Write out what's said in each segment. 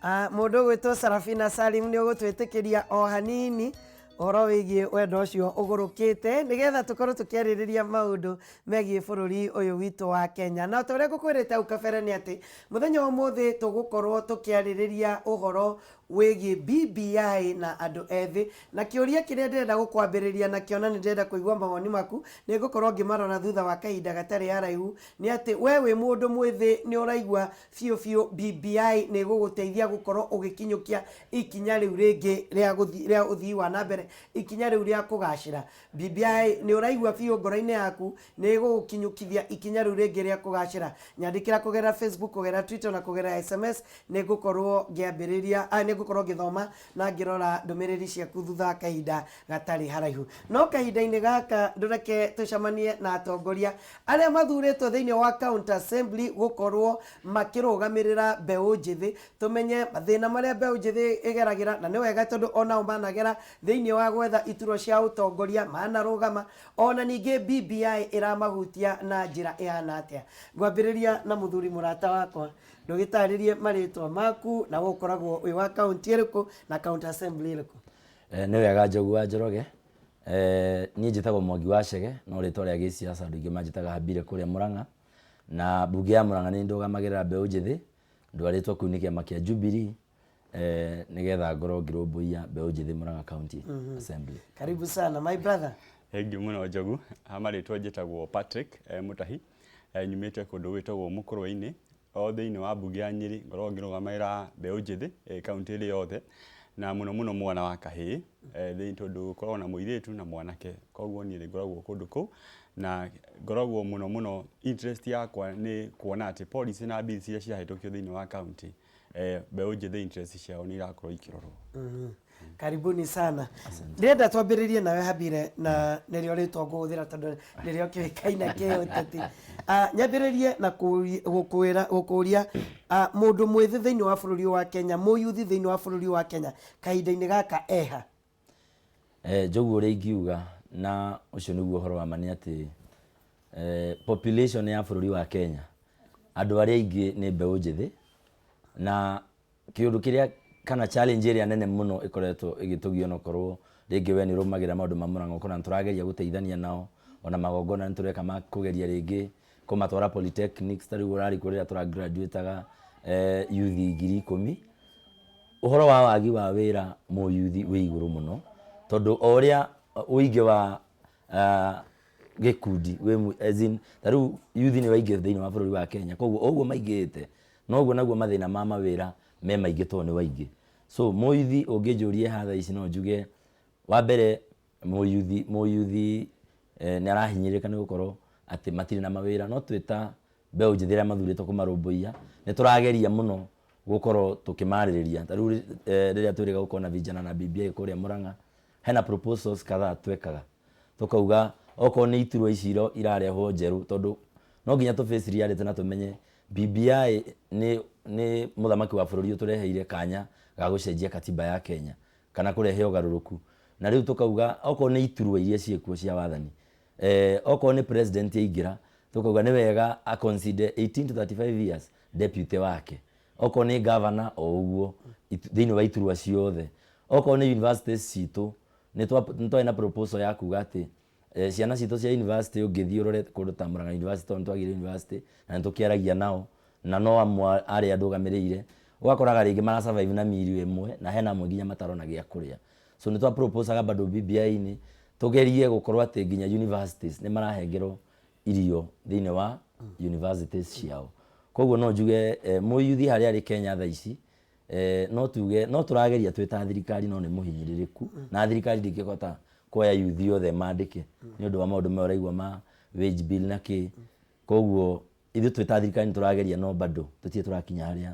Mũndũ ũgwĩtwo Sarafina Salim nĩ ũgũtwĩtĩkĩria o hanini ũhoro wĩgiĩ wendo ũcio ũgũrũkĩte, nĩgetha tũkorwo tũkĩarĩrĩria maũndũ megiĩ bũrũri ũyũ witũ wa Kenya. Na ta ũrĩa ngũkwĩrĩte hau kabere nĩ atĩ mũthenya wa ũmũthĩ tũgũkorwo tũkĩarĩrĩria ũhoro wĩgiĩ BBI na andũ ethĩ. Na kĩũria kĩrĩa ndĩrenda gũkwambĩrĩria nakĩo na nĩ ndĩrenda kũigua mawoni maku, nĩ ngũkorwo ngĩmarora thutha wa kahinda gatarĩ haraihu, nĩ atĩ we wĩ mũndũ mwĩthĩ nĩ ũraigua biũ biũ BBI nĩ ĩgũgũteithia gũkorwo ũgĩkinyũkia ikinya rĩu rĩngĩ rĩa ũthii wa na mbere, ikinya rĩu rĩa kũgacĩra. BBI nĩ ũraigua biũ ngoro-inĩ yaku nĩ ĩgũgũkinyũkithia ikinya rĩu rĩngĩ rĩa kũgacĩra. Nyandĩkĩra kũgerera Facebook, kũgerera Twitter na kũgerera SMS, nĩ ngũkorwo ngĩambĩrĩria, nĩ ngũkorwo ngĩthoma na ngĩrora ndũmĩrĩri ciaku thutha wa kahinda gatarĩ haraihu. No kahinda-inĩ gaka ndũreke tũcemanie na atongoria arĩa mathurĩtwo thĩinĩ wa County Assembly gũkorwo makĩrũgamĩrĩra mbeũ njĩthĩ, tũmenye mathĩna marĩa mbeũ njĩthĩ ĩgeragĩra, na nĩ wega tondũ onao managera thĩinĩ wa gwetha iturwa cia ũtongoria, manarũgama, ona ningĩ BBI ĩramahutia na njĩra ĩhana atĩa. Ngwambĩrĩria na mũthuri mũrata wakwa, ndũgĩtarĩrie marĩtwa maku na we ũkoragwo wĩ wa kaũntĩ ĩrĩkũ na County Assembly ĩrĩkũ? Nĩ wega Njogu wa Njoroge. Niĩ njĩtagwo Mwangi wa Chege, no rĩtwa rĩa gĩsiasa andũ aingĩ manjĩtaga Habire kũrĩa Mũrang'a. Na mbunge ya Mũrang'a nĩ ndũgamagĩrĩra mbeũ njĩthĩ, ndwarĩtwo kũu nĩ kĩama kĩa Jubilee nĩgetha ngorwo ngĩrũmbũiya mbeũ njĩthĩ Mũrang'a County Assembly. Karibu sana my brother. Thengiũ mũno Njogu, ha marĩtwa njĩtagwo Patrick Mũtahi, nyumĩte kũndũ gwĩtagwo Mũkũrwe-inĩ, o thĩinĩ wa mbunge ya Nyĩrĩ, ngoragwo ngĩrũgamĩrĩra mbeũ njĩthĩ kaũntĩ ĩrĩ yothe, na mũno mũno mwana wa kahĩĩ, tondũ gũkoragwo na mũirĩtu na mwanake, koguo niĩ nĩ ngoragwo kũndũ kũu, na ngoragwo mũno mũno interest yakwa nĩ kuona atĩ policy na bills iria cirahĩtũkio thĩinĩ wa kaũntĩ, mbeũ njĩthĩ interest ciao nĩ irakorwo ikĩrorwo. Karibuni sana. Ndĩrenda twambĩrĩrie nawe Habire, na nĩrĩo rĩtwa ngũhũthĩra tondũ nĩrĩo kĩũĩkaine kĩũteti. Nyambĩrĩrie na gũkwĩra gũkũria, mũndũ mwĩthĩ thĩinĩ wa bũrũri wa Kenya, mũyuthi thĩinĩ wa bũrũri wa Kenya kahinda-inĩ gaka eha? Njogu ũrĩa ingiuga na ũcio nĩguo ũhoro wa ma nĩ atĩ population ya bũrũri wa Kenya andũ arĩa aingĩ nĩ mbeũ njĩthĩ, na kĩũndũ kĩrĩa kana challenge ĩrĩa nene mũno ĩkoretwo ĩgĩtũgia onokorwo rĩngĩ we nĩ ũrũmagĩrĩra maũndũ ma Mũrang'a ũkona nĩ tũrageria gũteithania nao, ona magongona nĩ tũreka ma kũgeria rĩngĩ kũmatwara polytechnics, ta rĩu ũrarĩ kuo rĩrĩa tũra graduate aga yuthi 10,000. Ũhoro wa wagi wa wĩra mũyuthi wĩ igũrũ mũno, tondũ o ũrĩa ũingĩ wa gĩkundi wĩ, as in, ta rĩu yuthi nĩ waingĩ thĩinĩ wa bũrũri wa Kenya, koguo o ũguo maingĩhĩte noguo naguo mathĩna ma mawĩra me maingĩ tondũ nĩ waingĩ. So mũyuthi ũngĩnjũria haha thaa ici no njuge wa mbere mũyuthi mũyuthi nĩ arahinyĩrĩrĩka nĩ gũkorwo atĩ matirĩ na mawĩra, no twĩ ta mbeũ njĩthĩ arĩa mathurĩtwo kũmarũmbũiya nĩ tũrageria mũno gũkorwo tũkĩmarĩrĩria. Ta rĩu rĩrĩa twĩrĩga gũkorwo na vijana na BBI kũrĩa Mũrang'a, hena proposals kadhaa twekaga, tũkauga okorwo nĩ iturwa ici irarehwo njerũ, tondũ no nginya tũ face reality na tũmenye BBI nĩ mũthamaki wa bũrũri ũtũreheire kanya ga gũcenjia katiba ya Kenya kana kũrehe ũgarũrũku. Na rĩu tũkauga okorwo nĩ iturwa iria ciĩkuo cia wathani, okorwo nĩ president aingĩra, tũkauga nĩ wega a consider 18 to 35 years deputy wake. Okorwo nĩ governor o ũguo thĩinĩ wa iturwa ciothe. Okorwo nĩ universities citũ, nĩ twarĩ na proposal ya kuga atĩ ciana citũ cia university ũngĩthiĩ ũrore kũndũ ta Murang'a University tondũ nĩ twagĩire university na nĩ tũkĩaragia nao na no amwe arĩa ndũgamĩrĩire, ũgakoraga rĩngĩ mara survive na meal ĩmwe na hena amwe nginya matarona gĩa kũrĩa. So nĩ twa propose aga bado BBI-inĩ tũgerie gũkorwo atĩ nginya universities nĩ marahengerwo irio thĩinĩ wa universities ciao. Koguo no njuge mũyuthi harĩa arĩ Kenya thaa ici, no tuge no tũrageria twĩ ta thirikari no nĩ mũhinyĩrĩrĩku, na thirikari ndĩngĩhota kuoya yuthi othe mandĩke nĩ ũndũ wa maũndũ maya ũraigua ma wage bill na kĩ. Koguo ithuĩ twĩ ta thirikari nĩ tũrageria no bado tũtirĩ tũrakinya harĩa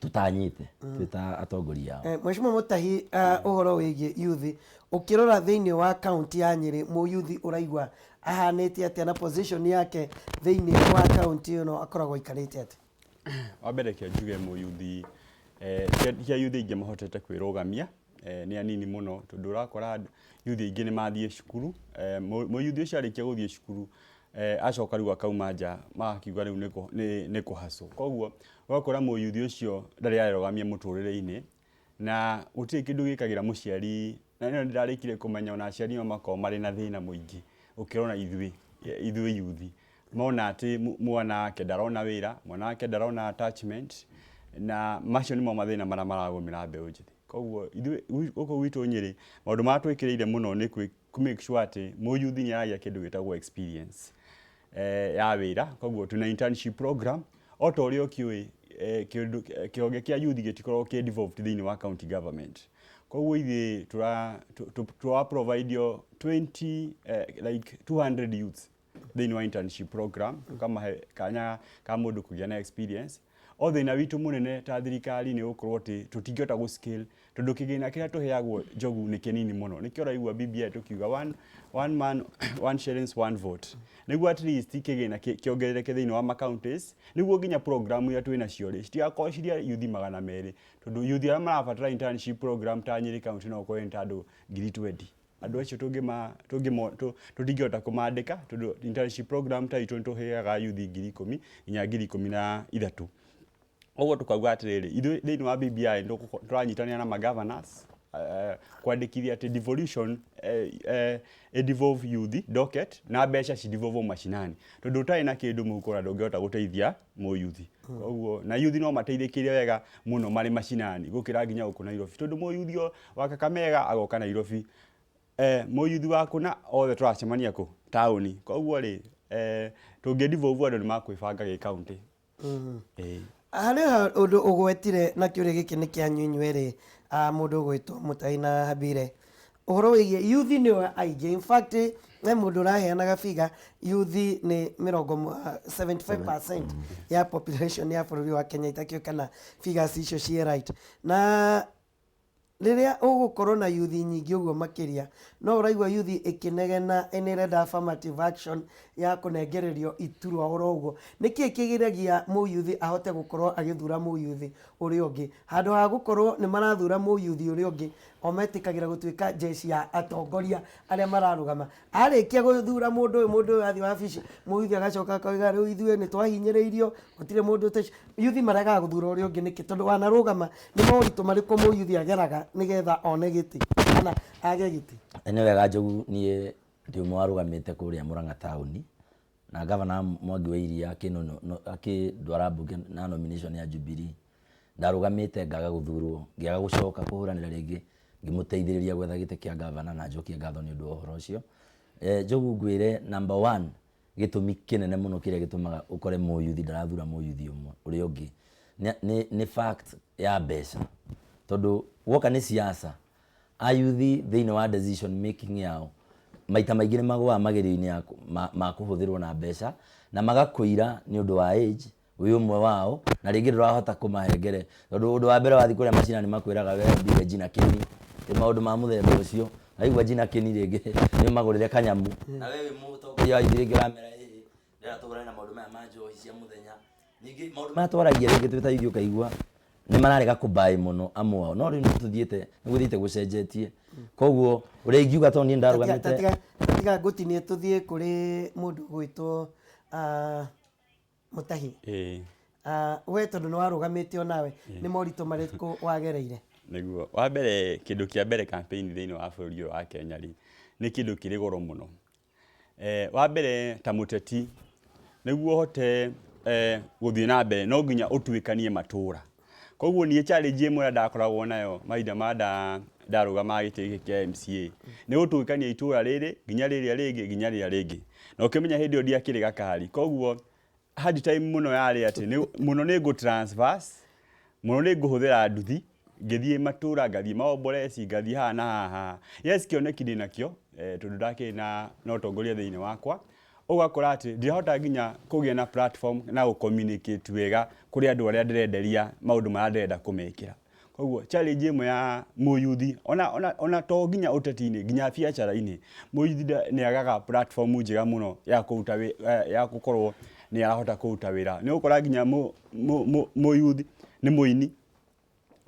tũtanyĩte twĩ ta atongoria ao. Mheshimiwa Mutahi, ũhoro wĩgiĩ yuthi, ũkĩrora thĩinĩ wa kaunti ya Nyĩrĩ, mũyuthi ũraigua ahanĩte atĩa na position yake thĩinĩ wa kaunti ĩno akoragwo aikarĩte atĩa? Wa mbere reke njuge mũyuthi, ti ayuthi aingĩ mahotete kwĩrũgamia, nĩ anini mũno tondũ ũrakora yuthi aingĩ nĩ mathiĩ cukuru, mũyuthi ũcio arĩkia gũthiĩ cukuru. Acoka rĩu akauma nja magakiuga rĩu nĩ kũhacwo. Koguo ũgakora mũyuthi ũcio ndarĩ arerũgamia mũtũrĩre-inĩ, na gũtirĩ kĩndũ gĩkagĩra mũciari, na ĩno nĩndĩrarĩkirie kũmenya ona aciari nĩo makoragwo marĩ na thĩna mũingĩ gũkĩra ona ithuĩ yuthi. Mona atĩ mwana wake ndarona wĩra, mwana wake ndarona attachment, na macio nĩmo mathĩna marĩa maragũmĩra mbeũ njĩthĩ. Koguo ithuĩ gũkũ gwitũ Nyĩrĩ, maũndũ marĩa twĩkĩrĩire mũno nĩ kũ make sure atĩ mũyuthi nĩ aragĩa kĩndũ gĩtagwo experience ya wĩra. Koguo twĩna internship program, o ta ũrĩa ũkĩũĩ, kĩndũ kĩhonge kĩa youth gĩtikoragwo kĩ devolved thĩinĩ wa county government. Koguo ithuĩ tũra provide 20 like 200 youths thĩinĩ wa internship program, tũkamahe kanya ka mũndũ kũgĩa na experience. O thĩna witũ mũnene ta thirikari nĩ gũkorwo atĩ tũtingĩhota gũ scale, tondũ kĩgĩna kĩrĩa tũheagwo, Njogu, nĩ kĩnini mũno. Nĩkĩo ũraigua BBI tũkiuga one man one shillings one vote, nĩguo at least kĩgĩna kĩongerereke thĩinĩ wa ma counties, nĩguo nginya program iria twĩ nacio rĩ citigakorwo cirĩ yuthi 200, tondũ yuthi arĩa marabatara internship program ta Nyĩrĩ county no ũkorwo nĩ ta andũ 20,000. Andũ acio tũtingĩhota kũmandĩka, tondũ internship program ta itũ nĩ tũheaga yuthi 10,000 nginya 13,000. Ũguo tũkauga atĩrĩrĩ, ithuĩ thĩinĩ wa BBI nĩ tũranyitanĩra na magovernors kwandĩkithia atĩ devolution devolve youth docket na mbeca ci devolve mashinani, tondũ ũtarĩ na kĩndũ mũhuko na ndũngĩhota gũteithia mũyuthi. Koguo na yuthi no mateithĩkire wega mũno marĩ mashinani gũkĩra nginya gũkũ Nairobi, tondũ mũyuthi wa Kakamega agoka Nairobi, mũyuthi wa kũna othe tũracemania kũ taũni. Koguo rĩ, tũngĩ devolve andũ nĩ makwĩbanga gĩ county. Ĩĩ. Harĩ ũndũ ũgwetire, na kĩũria gĩkĩ nĩ kĩanyu inyuerĩ, mũndũ ũgwĩtwo Mũtai na Habire, ũhoro wĩgiĩ yuthi nĩo aingĩ. In fact, he mũndũ ũraheanaga figure, yuthi nĩ mĩrongo 75% ya population ya bũrũri wa Kenya, itakĩũĩ kana figures icio ciĩ right. Na rĩrĩa ũgũkorwo na yuthi nyingĩ ũguo makĩria, no ũraigua yuthi ĩkĩnegena nĩ ĩrenda affirmative action ya kũnengererio iturwa oro ũguo. Nĩkĩ kĩgiragia mũyuthi ahote gũkorwo agĩthura mũyuthi ũrĩa ũngĩ, handũ ha gũkorwo nĩ marathura mũyuthi ũrĩa ũngĩ, o metĩkagĩra gũtuĩka jeshi ya atongoria arĩa mararũgama? Arĩkia gũthura mũndũ ũyũ, mũndũ ũyũ athiĩ wabici, mũyuthi agacoka akauga, "Rĩu ithuĩ nĩ twahinyĩrĩirio, gũtirĩ mũndũ ũte." Yuthi maregaga gũthura ũrĩa ũngĩ nĩkĩ? Tondũ wanarũgama, nĩ moritũ marĩkũ mũyuthi ageraga nĩgetha one gĩtĩ kana age gĩtĩ? Nĩ wega, Njogu, niĩ ndĩ ũmwe warũgamĩte kũrĩa Murang'a taũni na gavana Mwangi wa Iria akĩndwara mbunge na nomination ya Jubilee. Ndarũgamĩte ngaga gũthurwo, ngĩaga gũcoka kũhũranĩra rĩngĩ, ngĩmũteithĩrĩria gwetha gĩtĩ kĩa gavana, na njokie ngatho nĩ ũndũ wa ũhoro ũcio. Njogu, ngwĩre number one, gĩtũmi kĩnene mũno kĩrĩa gĩtũmaga ũkore mũyuthi ndarathura mũyuthi ũmwe ũrĩa ũngĩ nĩ fact ya mbeca, tondũ woka nĩ siasa, ayuthi thĩinĩ wa decision making yao maita maingĩ nĩ magũaga magerio-inĩ ma kũhũthĩrwo na mbeca, na magakũira nĩ ũndũ wa age wĩ ũmwe wao, na rĩngĩ ndũrahota kũmahengere, tondũ ũndũ wa mbere wathiĩ kũrĩa macinani makwĩraga we mbire njina kĩni, ĩ maũndũ ma mũthemba ũcio. Waigua njina kĩni, rĩngĩ nĩ ũmagũrĩre kanyamu, na we wĩ mũtongoria wa yuthi, rĩngĩ ũramera, "Ĩ ndĩrenda tũhũrane na maũndũ maya ma njohi cia mũthenya." Ningĩ maũndũ maya twaragia rĩngĩ twĩ ta yuthi, ũkaigua nĩ mararega kũmbaĩ mũno amwe ao, no rĩu nĩ tũthiĩte, nĩ gũthiĩte gũcenjetie. Koguo ũrĩa ingiuga, tondũ niĩ ndarũgamĩte Tatiga ngũtinie, tũthiĩ kũrĩ mũndũ ũgwĩtwo Mũtahi. Ĩĩ. We tondũ nĩ warũgamĩte onawe, nĩ moritũ marĩkũ wagereire? Nĩguo, wa mbere, kĩndũ kĩa mbere, campaign thĩinĩ wa bũrũri ũyũ wa Kenya rĩ, nĩ kĩndũ kĩrĩ goro mũno. Wa mbere, ta mũteti, nĩguo ũhote gũthiĩ na mbere no nginya ũtuĩkanie matũra. Koguo niĩ challenge ĩmwe ĩrĩa ndakoragwo nayo mahinda ma ndarũgamaga gĩtĩ gĩkĩ kĩa MCA nĩ gũtuĩkania itũra rĩrĩ nginya rĩrĩa rĩngĩ nginya rĩrĩa rĩngĩ, na ũkĩmenya hĩndĩ ĩyo ndiakĩrĩ gakari. Koguo hard time mũno yarĩ atĩ mũno nĩ ngũ transverse mũno, nĩ ngũhũthĩra nduthi ngĩthiĩ matũra, ngathiĩ maomboreci, ngathiĩ haha na haha. Yes, kĩoneki ndĩnakĩo, tondũ ndakĩrĩ na ũtongoria thĩinĩ wakwa. Ũgakora atĩ ndirahota nginya kũgĩa na platform na gũ communicate wega kũrĩ andũ arĩa ndĩrenderia maũndũ marĩa ndĩrenda kũmekĩra. Koguo challenge ĩmwe ya mũyuthi, ona to nginya ũteti-inĩ, nginya biacara-inĩ, mũyuthi nĩ agaga platform njega mũno ya kũruta ya gũkorwo nĩ arahota kũruta wĩra. Nĩ ũgũkora nginya mũyuthi nĩ mũini.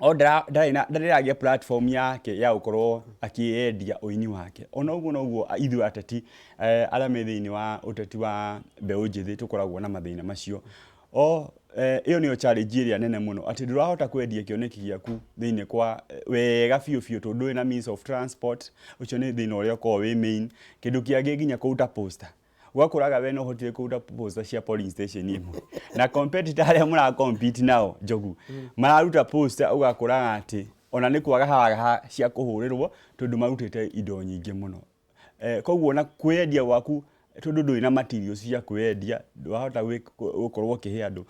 O ndarĩ na ndarĩ aragĩa platform yake ya gũkorwo akĩendia ũini wake. Ona ũguo noguo ithuĩ ateti arĩa me thĩinĩ wa ũteti wa mbeũ njĩthĩ tũkoragwo na mathĩna macio. O ĩyo nĩyo challenge ĩrĩa nene mũno, atĩ ndũrahota kwendia kĩoneki gĩaku thĩinĩ kwa wega biũ biũ tondũ ndũrĩ na means of transport, ũcio nĩ thĩna ũrĩa ũkoragwo wĩ main. Kĩndũ kĩangĩ nginya kũruta poster, ũgakoraga we no ũhotire kũruta poster cia polling station ĩmwe, na competitor arĩa mũra compete nao, Njogu, mararuta poster ũgakoraga atĩ ona nĩ kwaga haraga cia kũhũrĩrwo tondũ marutĩte indo nyingĩ mũno. Koguo ona kwĩyendia gwaku tondũ ndũrĩ na materials cia kwĩyendia, ndũrahota gũkorwo ũkĩhe andũ.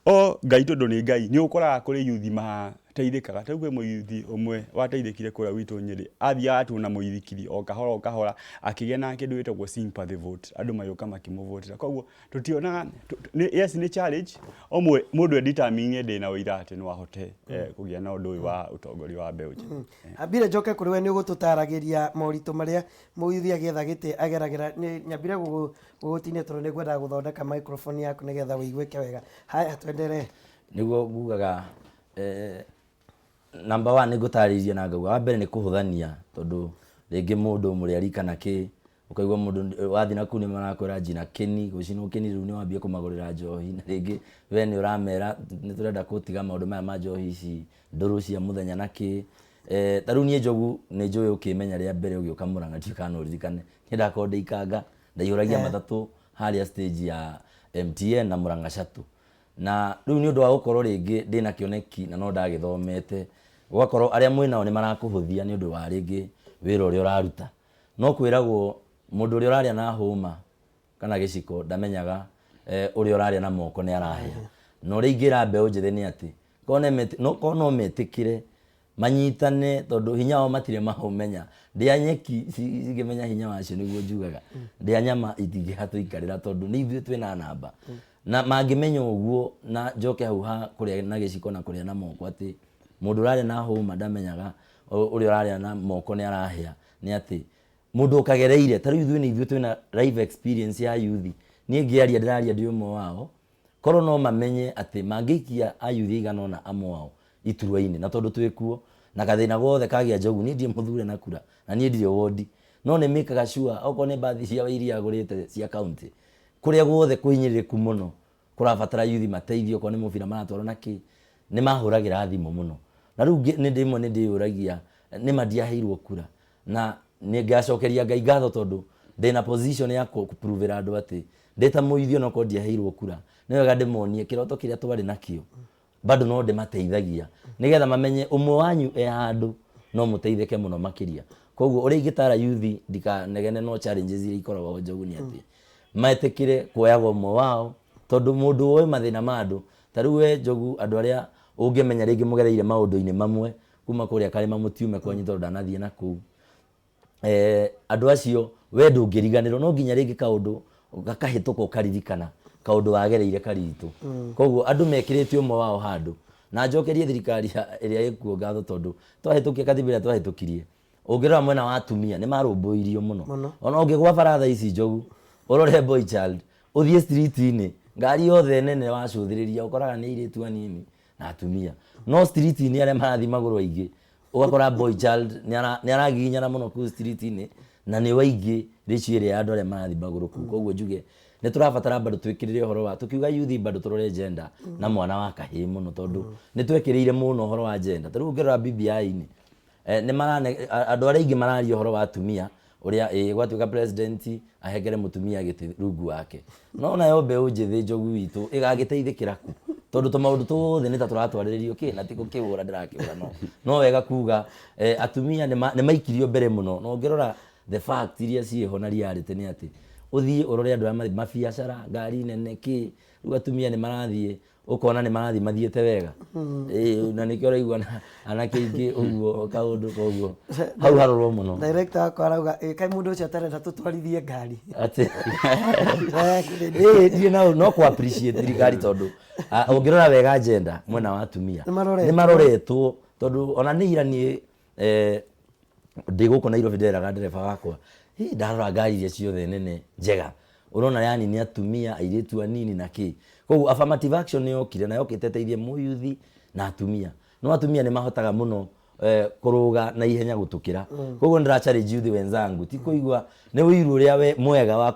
O Ngai tondũ nĩ Ngai, nĩ ũkoraga kũrĩ yuthi mateithĩkaga. Ta rĩu kwĩ mũyuthi ũmwe wateithĩkire kũrĩa gwitũ Nyĩrĩ, athiaga tu na mũithikiri o kahora o kahora, akĩgĩa na kĩndũ gĩtagwo sympathy vote, andũ magĩũka makĩmũvotera. Koguo tũtionaga, yes nĩ challenge, o mũndũ e determine ndĩna ũira atĩ no ahote kũgĩa na ũndũ ũyũ wa ũtongoria wa mbeũ njĩthĩ. Ambire njoke kũrĩ we, nĩ ũgũtũtaragĩria moritũ marĩa mũyuthi agĩetha gĩtĩ ageragĩra. Nĩ nyambire gũgũtinia tondũ nĩ ngwendaga gũthondeka microphone yaku nĩgetha ũiguĩke wega. Haya, twendelee. Nĩguo ngugaga number one nĩ ngũtarĩria na ngauga wa mbere nĩ kũhũthania, tondũ rĩngĩ mũndũ mũrĩ arika na kĩ, ũkaigua mũndũ wathiĩ na kũu nĩ marakwĩra njina kĩni gũcinwo kĩni, rĩu nĩ wambie kũmagũrĩra njohi, na rĩngĩ we nĩ ũramera nĩ tũrenda gũtiga maũndũ maya ma njohi ici ndũrũ cia mũthenya na kĩ. Ta rĩu niĩ Njogu nĩ njũĩ ũkĩmenya rĩa mbere ũgĩũka Mũrang'a, ndiũĩ kana no ũririkane, niĩ ndakorwo ndĩ ikanga ndaihũragia matatũ harĩa stage ya MTN na Mũrang'a Shuttle. Na rĩu nĩ ũndũ wa gũkorwo rĩngĩ ndĩna kĩoneki na no ndagĩthomete, ũgakorwo arĩa mwĩnao nĩ marakũhũthia nĩ ũndũ wa rĩngĩ wĩra ũrĩa ũraruta. No kwĩragwo mũndũ ũrĩa ũrarĩa na hũma kana gĩciko ndamenyaga ũrĩa ũrarĩa na moko nĩ arahĩa. Na ũrĩa ingĩra mbeũ njĩthĩ nĩ atĩ, korwo no metĩkĩre manyitane, tondũ hinya wao matirĩ maũmenya. Ndĩa nyeki cingĩmenya hinya wacio, nĩguo njugaga. Ndĩa nyama itingĩhatũikarĩra tondũ nĩ ithuĩ twĩna namba. Na mangĩmenya ũguo, na njoke hau ha kũrĩa na gĩciko na kũrĩa na moko, atĩ mũndũ ũrarĩa na hũma ndamenyaga ũrĩa ũrarĩa na moko nĩ arahĩa, nĩ atĩ mũndũ ũkagereire, ta rĩu ithuĩ nĩ ithuĩ twĩna life experience ya yuthi. Niĩ ngĩaria ndĩraria ndĩ ũmwe wao. Korwo no mamenye atĩ mangĩikia ayuthi aigana ũna amwe ao iturwa-inĩ, na tondũ twĩ kuo, na gathĩna gothe kagĩa Njogu, niĩ ndirĩ mũthure na kura, na niĩ ndirĩ wondi, no nĩ mĩkaga sure okorwo nĩ mbathi cia iria agũrĩte cia county, kũrĩa guothe kũhinyĩrĩrĩku mũno kũrabatara yuthi mateithio, okorwo nĩ mũbira maratwarwo na kĩ, nĩ mahũragĩra thimũ mũno. Na rĩu nĩ rĩmwe nĩ ndĩyũragia nĩma ndiaheirwo kura, na nĩ ngacokeria Ngai ngatho tondũ ndĩna position ya kũ-prove-ĩra andũ atĩ ndĩ ta mũithi onokorwo ndiaheirwo kura, nĩ wega ndĩmonie kĩroto kĩrĩa twarĩ nakĩo bado no ndĩmateithagia nĩgetha mamenye ũmwe wanyu e handũ no mũteithĩke mũno makĩria. Koguo ũrĩa ingĩtara yuthi ndikanegene, no challenges iria ikoragwo ho, Njogu, nĩ atĩ metĩkĩre kuoyaga ũmwe wao, tondũ mũndũ ũĩ mathĩna ma andũ ta rĩu we Njogu, andũ arĩa ũngĩmenya rĩngĩ mũgereire maũndũ-inĩ mamwe kuma kũrĩa karĩma mũtiume kwanyu tondũ ndanathiĩ na kũu, andũ acio we ndũngĩriganĩrwo, no nginya rĩngĩ kaũndũ gakahĩtũka ũkaririkana kaũndũ wagereire karitũ. Koguo andũ mekĩrĩte ũmwe wao handũ, na njokerie thirikari ĩrĩa ĩkuo ngatho tondũ twahĩtũkia katiba ĩrĩa twahĩtũkirie, ũngĩrora mwena wa atumia nĩ marũmbũirio mũno. Ona ũngĩgwa baratha ici, Njogu, ũrore boy child, ũthiĩ street-inĩ, ngari yothe nene wacũthĩrĩria ũkoraga nĩ airĩtu anini na atumia, no street-inĩ arĩa marathiĩ magũrũ aingĩ ũgakora boy child nĩ aragiginyana mũno kũu street-inĩ, na nĩ waingĩ ratio ĩrĩa ya andũ arĩa marathiĩ magũrũ kũu. Koguo njuge nĩ tũrabatara bado twĩkĩrĩre ũhoro wa tũkiuga youth, bado tũrore gender na mwana wa kahĩĩ mũno, tondũ nĩ twekĩrĩire mũno ũhoro wa gender. Ta rĩu ũngĩrora BBI-inĩ, andũ arĩa aingĩ mararia ũhoro wa atumia, ũrĩa ĩ gwatuĩka president ahengere mũtumia gĩtĩ rungu wake, no nayo mbeũ njĩthĩ, Njogu witũ, ĩgagĩteithĩkĩra kũ? Tondũ tũmaũndũ tuothe nĩ ta tũratwarĩrĩrio kĩ, na ti gũkĩhũra ndĩrakĩhũra, no wega kuga atumia nĩ maikirio mbere mũno. Na ũngĩrora the fact iria ciĩho na reality nĩ atĩ ũthiĩ ũrore andũ arĩa mabiacara ngari nene kĩ, rĩu atumia nĩ marathiĩ, ũkona nĩ marathiĩ mathiĩte wega. Ĩĩ, na nĩkĩo ũraigua na anake aingĩ ũguo kaũndũ, koguo hau harorwo mũno. Director wakwa arauga, "Ĩ, kaĩ mũndũ ũcio atarenda tũtwarithie ngari?" Atĩ ĩĩ ndirĩ na no kũ appreciate thirikari tondũ ũngĩrora wega agenda mwena wa atumia Nĩmaroretwo. Nĩ maroretwo, tondũ ona nĩ ira niĩ ndĩ gũkũ Nairobi nderaga ndereba wakwa, "Hĩ, ndarora ngari iria ciothe nene njega ũrona yani nĩ atumia, airĩtu anini na kĩ." Koguo affirmative action nĩ yokire na yokĩte ĩteithie mũyuthi na atumia. No atumia nĩ mahotaga mũno kũrũga na ihenya gũtũkĩra. Koguo nĩ challenge youth wenzangu, ti kũigua nĩ ũiru ũrĩa we mwega wa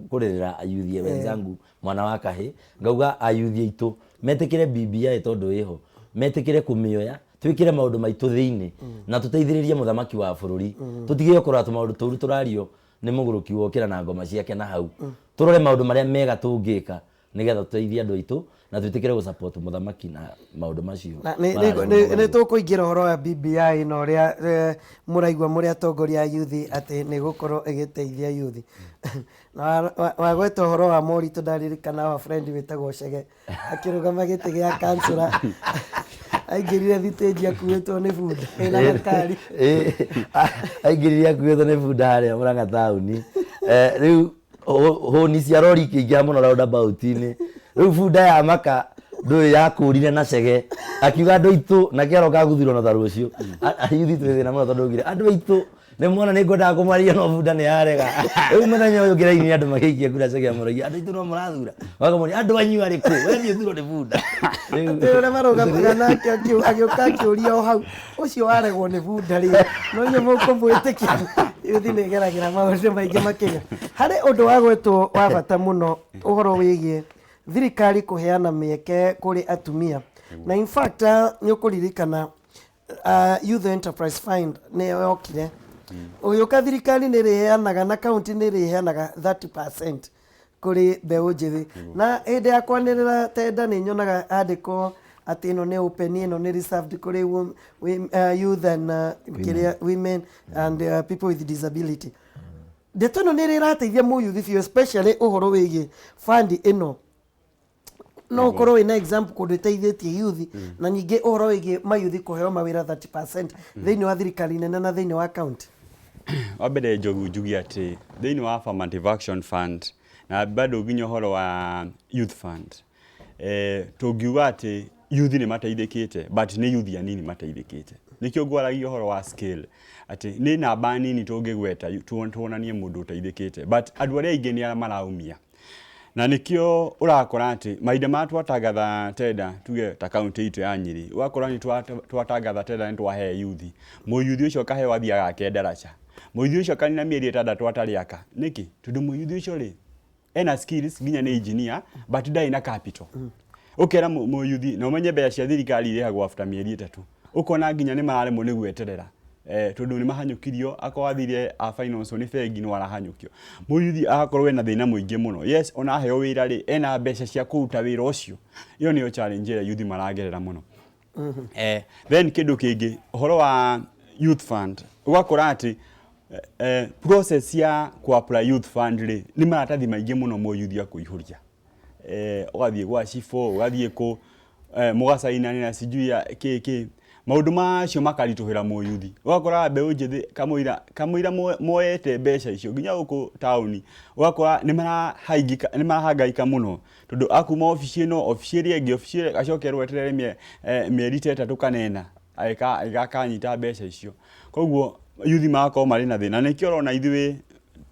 kũrĩrĩra ayuthi wenzangu mwana wa kahĩ, ngauga ayuthi aitũ metĩkĩre BBI tondũ ĩho, metĩkĩre kũmĩoya, twĩkĩre maũndũ maitũ thĩinĩ na tũteithĩrĩrie mũthamaki wa bũrũri. Tũtige kũrora tũmaũndũ tũru tũrario nĩ mũgũrũki wokĩra na ngoma ciake na hau. Tũrore maũndũ marĩa mega tũngĩka nĩgetha tũteithie andũ aitũ na twĩtĩkĩre gũ support mũthamaki na maũndũ macio. Na nĩ tũkũingĩra ũhoro wa BBI na ũrĩa mũraigua mũrĩ atongoria a yuthi atĩ nĩ gũkorwo ĩgĩteithia yuthi. Na wagweta ũhoro wa moritũ, ndaririkana wa friend wĩtagwo Chege akĩrũgama gĩtĩ gĩa kansũra, aingĩrire thitĩnji akuĩtwo nĩ bunda ĩna gakari. Aingĩrire akuĩtwo nĩ bunda harĩa Murang'a taũni. Rĩu hũni cia rori ikĩingĩha mũno roundabout-inĩ, rĩu bunda ya maka ndũĩ yakũrire na Chege akiuga andũ aitũ na kĩaroka guthurwo na ta rũciũ. Ayuthi twĩ thĩna mũno tondũ augire andũ aitũ nĩ mwona nĩ ngwendaga kũmaria no bunda nĩ yarega. Rĩu mũthenya ũyũ ũngĩ raini andũ magĩikia kura, Chege amũragia andũ aitũ no mũrathura, makamũria andũ anyu arĩkũ, we thiĩ ũthurwo nĩ bunda. Atĩ ũrĩa marũgamaga nake agĩũka akĩũria o hau, ũcio waregwo nĩ bunda rĩ, no inyuĩ mũkũmwĩtĩkia? Yuthi nĩ ĩgeragĩra maũndũ maingĩ makĩria. Harĩ ũndũ wagwetwo wa bata mũno, ũhoro wĩgiĩ thirikari kũheana mĩeke kũrĩ atumia, na in fact nĩ ũkũririkana Youth Enterprise Fund nĩ yokire ũgĩũka, thirikari nĩ ĩrĩheanaga na kaunti nĩ ĩrĩheanaga 30% kũrĩ mbeũ njĩthĩ. Na hĩndĩ ya kwanĩrĩra tenda nĩ nyonaga handĩkwo atĩ ĩno nĩ open, ĩno nĩ reserved kũrĩ youth and kĩrĩa women and people with disability. Ndeto ĩno nĩ ĩrĩ ĩrateithia mũyuthi biũ, especially ũhoro wĩgiĩ fund ĩno? No ũkorwo wĩna example kũndũ ĩteithĩtie youth, na ningĩ ũhoro wĩgiĩ mayuthi kũheo mawĩra 30% thĩinĩ wa thirikari nene na thĩinĩ wa county? Wa mbere, Njogu, njuge atĩ thĩinĩ wa Affirmative Action Fund na bado nginya ũhoro wa Youth Fund, tũngiuga atĩ youth nĩ mateithĩkĩte, but nĩ youth anini mateithĩkĩte. Nĩkĩo ngwaragia ũhoro wa scale, atĩ nĩ namba nini tũngĩgweta tuonanie mũndũ ũteithĩkĩte, but andũ arĩa aingĩ nĩ arĩa maraumia. Na nĩkĩo ũrakora atĩ mahinda marĩa twatangatha tenda, tuge ta kaunti itũ ya Nyĩrĩ, ũgakora nĩ twatangatha tenda, nĩ twahe yuthi, mũyuthi ũcio akaheo athiaga ake ndaraca, mũyuthi ũcio akanina mĩeri 6 atarĩ aka. Nĩkĩ? Tondũ mũyuthi ũcio rĩ ena skills, nginya nĩ engineer, but ndarĩ na capital. Ũkera mũyuthi na ũmenye mbeca cia thirikari irĩhagwo after mĩeri 3, ũkona nginya nĩ mararemwo nĩ gweterera, tondũ nĩ mahanyũkirio. Akorwo athire a finance nĩ bengi, no arahanyũkio. Mũyuthi agakorwo ena thĩna mũingĩ mũno. Yes, ona aheo wĩra rĩ, ena mbeca cia kũruta wĩra ũcio? Ĩyo nĩyo challenge ĩrĩa yuthi maragerera mũno. Then kĩndũ kĩngĩ, ũhoro wa Youth Fund, ũgakora atĩ process ya ku apply Youth Fund rĩ, nĩ maratathi maingĩ mũno mũyuthi akũihũria. Ũgathiĩ gwa cibũ, ũgathiĩ kũ mũgacainanĩra sijui ya kĩ kĩ, maũndũ macio makaritũhĩra mũyuthi. Ũgakora mbeũ njĩthĩ kamũira moete mbeca icio nginya gũkũ taũni, ũgakora nĩ marahangaika mũno, tondũ akuma obici ĩno, obici ĩrĩa ĩngĩ, obici ĩrĩa, acokerwo eterere mĩeri ta 3 kana 4 agĩkanyita mbeca icio. Koguo yuthi magakorwo marĩ na thĩna. Nĩkĩo ũrona ithuĩ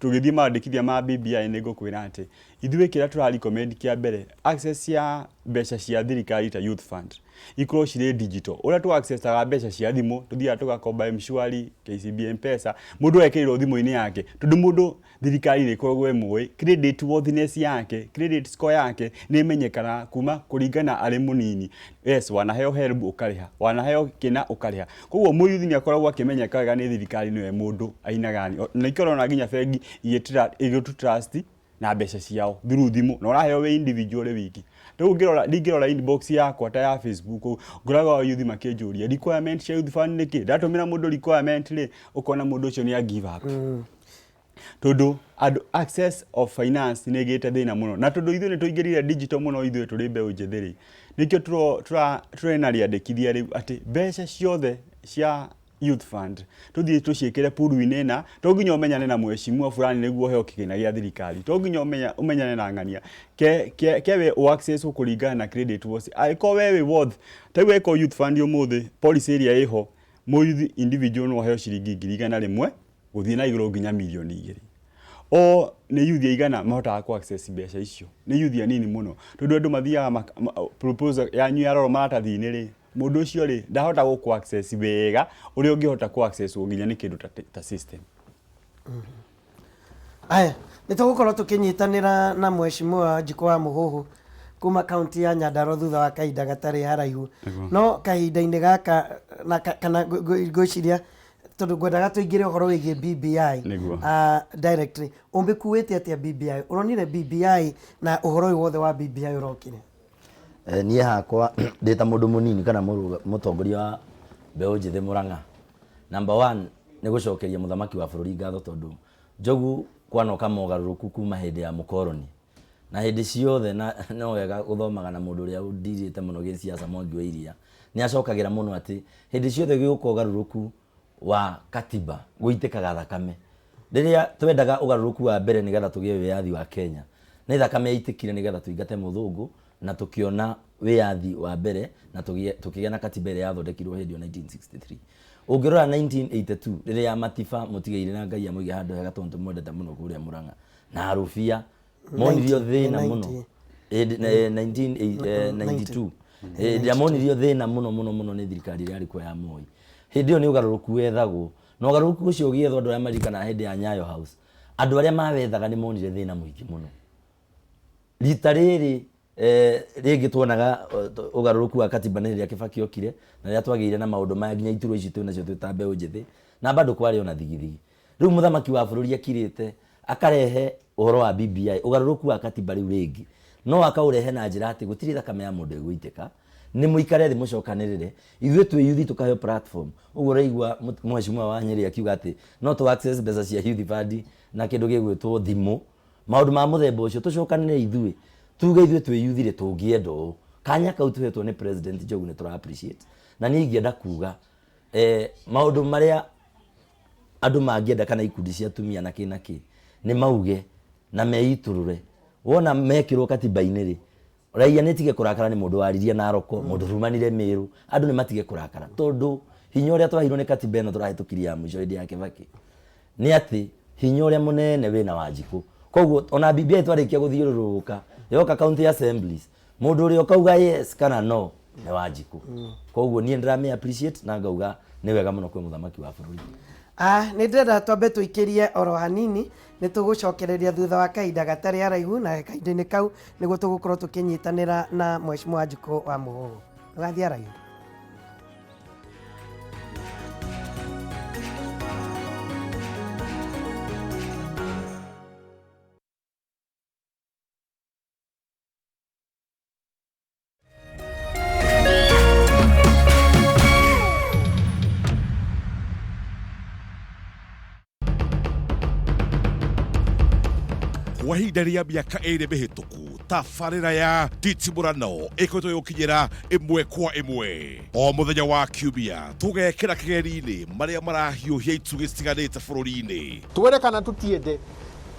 tũgĩthiĩ mandĩkithia ma BBI, nĩ ngũkwĩra atĩ ithuĩ kĩrĩa tũra recommend kĩa mbere, access ya mbeca cia thirikari ta Youth Fund ikorwo cirĩ digital. Ũrĩa tũ accessaga mbeca cia thimũ, tũthiaga tũgakomba M-Shwari, KCB M-Pesa, mũndũ ekĩrĩrwo thimũ-inĩ yake, tondũ mũndũ thirikari nĩ ĩkoragwo ĩmũĩ credit worthiness yake, credit score yake nĩ ĩmenyekanaga kuma kũringana arĩ mũnini. Yes, wanaheo HELB ũkarĩha, wanaheo kĩna ũkarĩha, koguo mũyuthi nĩ akoragwo akĩmenyeka wega nĩ thirikari nĩwe mũndũ aina gani. Na nĩkĩo ũrona nginya bengi igĩtũ trust na mbeca ciao through thimũ, na ũraheo wĩ individual wiki. Rĩu ngĩrora, ndingĩrora inbox yakwa ta ya Facebook, ngoraga yuthi makĩnjũria requirement cia Youth Fund nĩkĩ. Ndatũmĩra mũndũ requirement rĩ, ũkona mũndũ ũcio nĩ a give up, tondũ andũ access of finance nĩ ĩgĩte thĩna mũno. Na tondũ ithuĩ nĩ tũingĩrire digital mũno, ithuĩ tũrĩ mbeũ njĩthĩ rĩ, nĩkĩo tũrena rĩandĩkithia rĩu atĩ mbeca ciothe cia Youth Fund tũthiĩ tũciĩkĩre pool-inĩ ĩna. To nginya ũmenyane na mheshimiwa fulani nĩguo ũheo kĩgĩna gĩa thirikari, to nginya ũmenyane na ng'ania kewe ũ access kũringana na credit worth, angĩkorwo we wĩ worth. Ta rĩu angĩkorwo Youth Fund ũmũthĩ policy ĩrĩa ĩho, mũyuthi individual no aheo ciringi 100,000 gũthiĩ na igũrũ nginya 2,000,000. O nĩ yuthi aigana mahotaga ku access mbeca icio? Nĩ yuthi anini mũno, tondũ andũ mathiaga proposal yanyu yarorwo maratathi-inĩ rĩ, Mũndũ ũcio rĩ ndahota gũkũ access wega ũrĩa ũngĩhota kũ access nginya nĩ kĩndũ ta system. Aya, nĩ tũgũkorwo tũkĩnyitanĩra na Mheshimiwa Njikũ wa Mũhũhũ kuma kaunti ya Nyandarua thutha wa kahinda gatarĩ haraihu. No kahinda-inĩ gaka na kana ngwĩciria tondũ ngwendaga tũingĩre ũhoro wĩgiĩ BBI directly. Ũmĩkuĩte atĩa BBI? Ũronire BBI na ũhoro ũyũ wothe wa BBI ũrokire? Niĩ hakwa ndĩ ta mũndũ mũnini kana mũtongoria wa mbeũ njĩthĩ Mũrang'a, number one nĩ gũcokeria mũthamaki wa bũrũri ngatho tondũ Njogu kwanoka mogarũrũku kuma hĩndĩ ya mũkoroni na hĩndĩ ciothe na no wega gũthomaga na mũndũ ũrĩa ũndirĩte mũno gĩsiasa Mwangi wa Iria nĩ acokagĩra mũno atĩ hĩndĩ ciothe gĩũka ũgarũrũku wa katiba gũitĩkaga thakame. Rĩrĩa twendaga ũgarũrũku wa mbere nĩgetha tũgĩe wĩyathi wa Kenya, nĩ thakame yaitĩkire nĩgetha tũingate mũthũngũ na tũkĩona wĩyathi wa mbere na tũkĩgĩa na katiba ĩrĩa yathondekirwo hĩndĩ ĩyo 1963. Ũngĩrora 1982 rĩrĩa Matiba mũtigairĩ na Ngai amũige handũ hega tondũ tũmwendete mũno kũrĩa Mũrang'a na Rũbia monirio thĩna mũno 1992 hĩndĩ ĩrĩa monirio thĩna mũno mũno mũno nĩ thirikari ĩrĩa yarĩ kuo ya Moi. Hĩndĩ ĩyo nĩ ũgarũrũku wethagwo na ũgarũrũku ũcio ũgĩethwo andũ arĩa maririkanaga hĩndĩ ya Nyayo House andũ arĩa mawethaga nĩ monire thĩna mũingĩ mũno. Rita rĩrĩ rĩngĩ tuonaga ũgarũrũku wa katiba nĩ rĩrĩa Kibaki okire na rĩrĩa twagĩire na maũndũ maya nginya iturwa ici twĩ nacio twĩ ta mbeũ njĩthĩ na bado kwarĩ ona thigithigi. Rĩu mũthamaki wa bũrũri akirĩte akarehe ũhoro wa BBI ũgarũrũku wa katiba rĩu rĩngĩ no akaũrehe na njĩra atĩ gũtirĩ thakame ya mũndũ ĩgũitĩka, nĩ mũikare thĩ mũcokanĩrĩre ithuĩ twĩ youth tũkaheo platform. Ũguo ũraigua mheshimiwa wa Nyĩrĩ akiuga atĩ no tũ access mbeca cia youth fund na kĩndũ gĩgwĩtwo thimũ, maũndũ ma mũthemba ũcio tũcokanĩrĩre ithuĩ tuge ithuĩ twĩ youth rĩ tũngĩenda ũũ. Kanya kau tũhetwo nĩ President Njogu nĩ tũra appreciate na niĩ ingĩenda kuga maũndũ marĩa andũ mangĩenda kana ikundi cia atumia na kĩ na kĩ nĩ mauge na meitũrũre. Wona mekĩrwo katiba-inĩ rĩ, raia nĩ ĩtige kũrakara nĩ mũndũ waririe Naroko, mũndũ rumanire Mĩrũ, andũ nĩ matige kũrakara tondũ hinya ũrĩa twaheirwo nĩ katiba ĩno tũrahĩtũkirie ya mũico hĩndĩ ya Kibaki nĩ atĩ hinya ũrĩa mũnene wĩna Wanjikũ. Koguo ona BBI twarĩkia gũthiũrũrũka yoka county assemblies mũndũ ũrĩa ũkauga yes kana no nĩ Wanjikũ. Koguo niĩ ndĩramĩ appreciate na ngauga nĩ wega mũno kwĩ mũthamaki wa bũrũri. Nĩ ndĩrenda twambe tũikĩrie oro hanini, nĩ tũgũcokereria thutha wa kahinda gatarĩ haraihu na kahinda-inĩ kau nĩguo tũgũkorwo tũkĩnyitanĩra na Mheshimiwa Wanjikũ wa Mũhũhũ. Ndũgathiĩ haraihu. Kwa ihinda rĩa mĩaka ĩrĩ mĩhĩtũku tabarĩra ya nditimũrano ĩkoretwo ĩgũkinyĩra ĩmwe kwa ĩmwe o mũthenya wa kiumia tũgekĩra kĩgeri-inĩ marĩa marahiũhia itugĩ citiganĩte bũrũri-inĩ. Twende kana tũtiende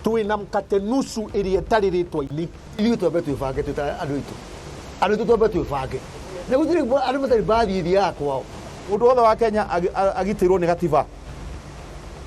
twĩna mkate nusu ĩrĩa ĩtarĩ rĩtwa-inĩ. Ithuĩ twambe twĩbange twĩ ta andũ aitũ, andũ aitũ twambe twĩbange na gũtirĩ andũ matarĩ mbathi ĩthiaga kwao. Mũndũ wothe wa Kenya agitĩrwo nĩ gatiba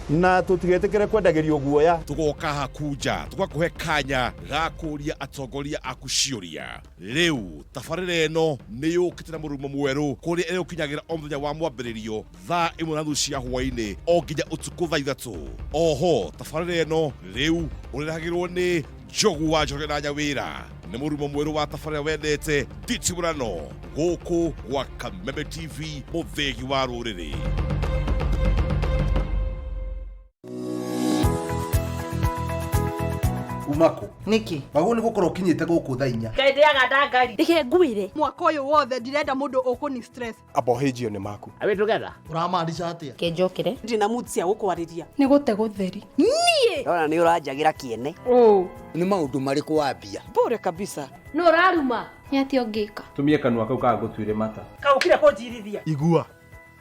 na tũtigetĩkĩre kwendagĩrio guoya. Tũgoka hakunja tũgakũhe kanya ga kũria atongoria aku ciũria. Rĩu tabarĩra ĩno nĩ yũkĩte na mũrurumo mwerũ kũrĩa ĩrĩgũkinyagĩra o mũthenya wa mwambĩrĩrio thaa ĩmwe na nuthu cia hwaĩ-inĩ o nginya ũtukũ thaa ithatũ. Oho tabarĩra ĩno rĩu ũrĩrehagĩrwo nĩ Njogu wa Njoroge na Nyawĩra. Nĩ mũrurumo mwerũ wa tabarĩra wendete nditimũrano gũkũ gwa Kameme TV mũthĩgi wa rũrĩrĩ. Umako Nĩkĩ? Wagwo nĩ gũkorwo ũkinyĩte gũkũ thaa inya. Ngai ndĩaga ndangari. Reke ngwĩre. Mwaka ũyũ wothe ndirenda mũndũ ũkũni stress. Abohĩnjio nĩ maku. Are we together? Ũramaanisha atĩa? Ke njokere. Ndĩ na mood cia gũkwarĩria. Nĩ gũte gũtheri. Niĩ. Ndona nĩ ũranjagĩra kĩene. Ũũ. Nĩ maũndũ marĩkũ wambia? Bure kabisa. Nũ ũraruma? Nĩ atĩa ũngĩka? Tumie kanua kau kaga gũtuĩre mata. Kaũkire kũnjirithia. Igua.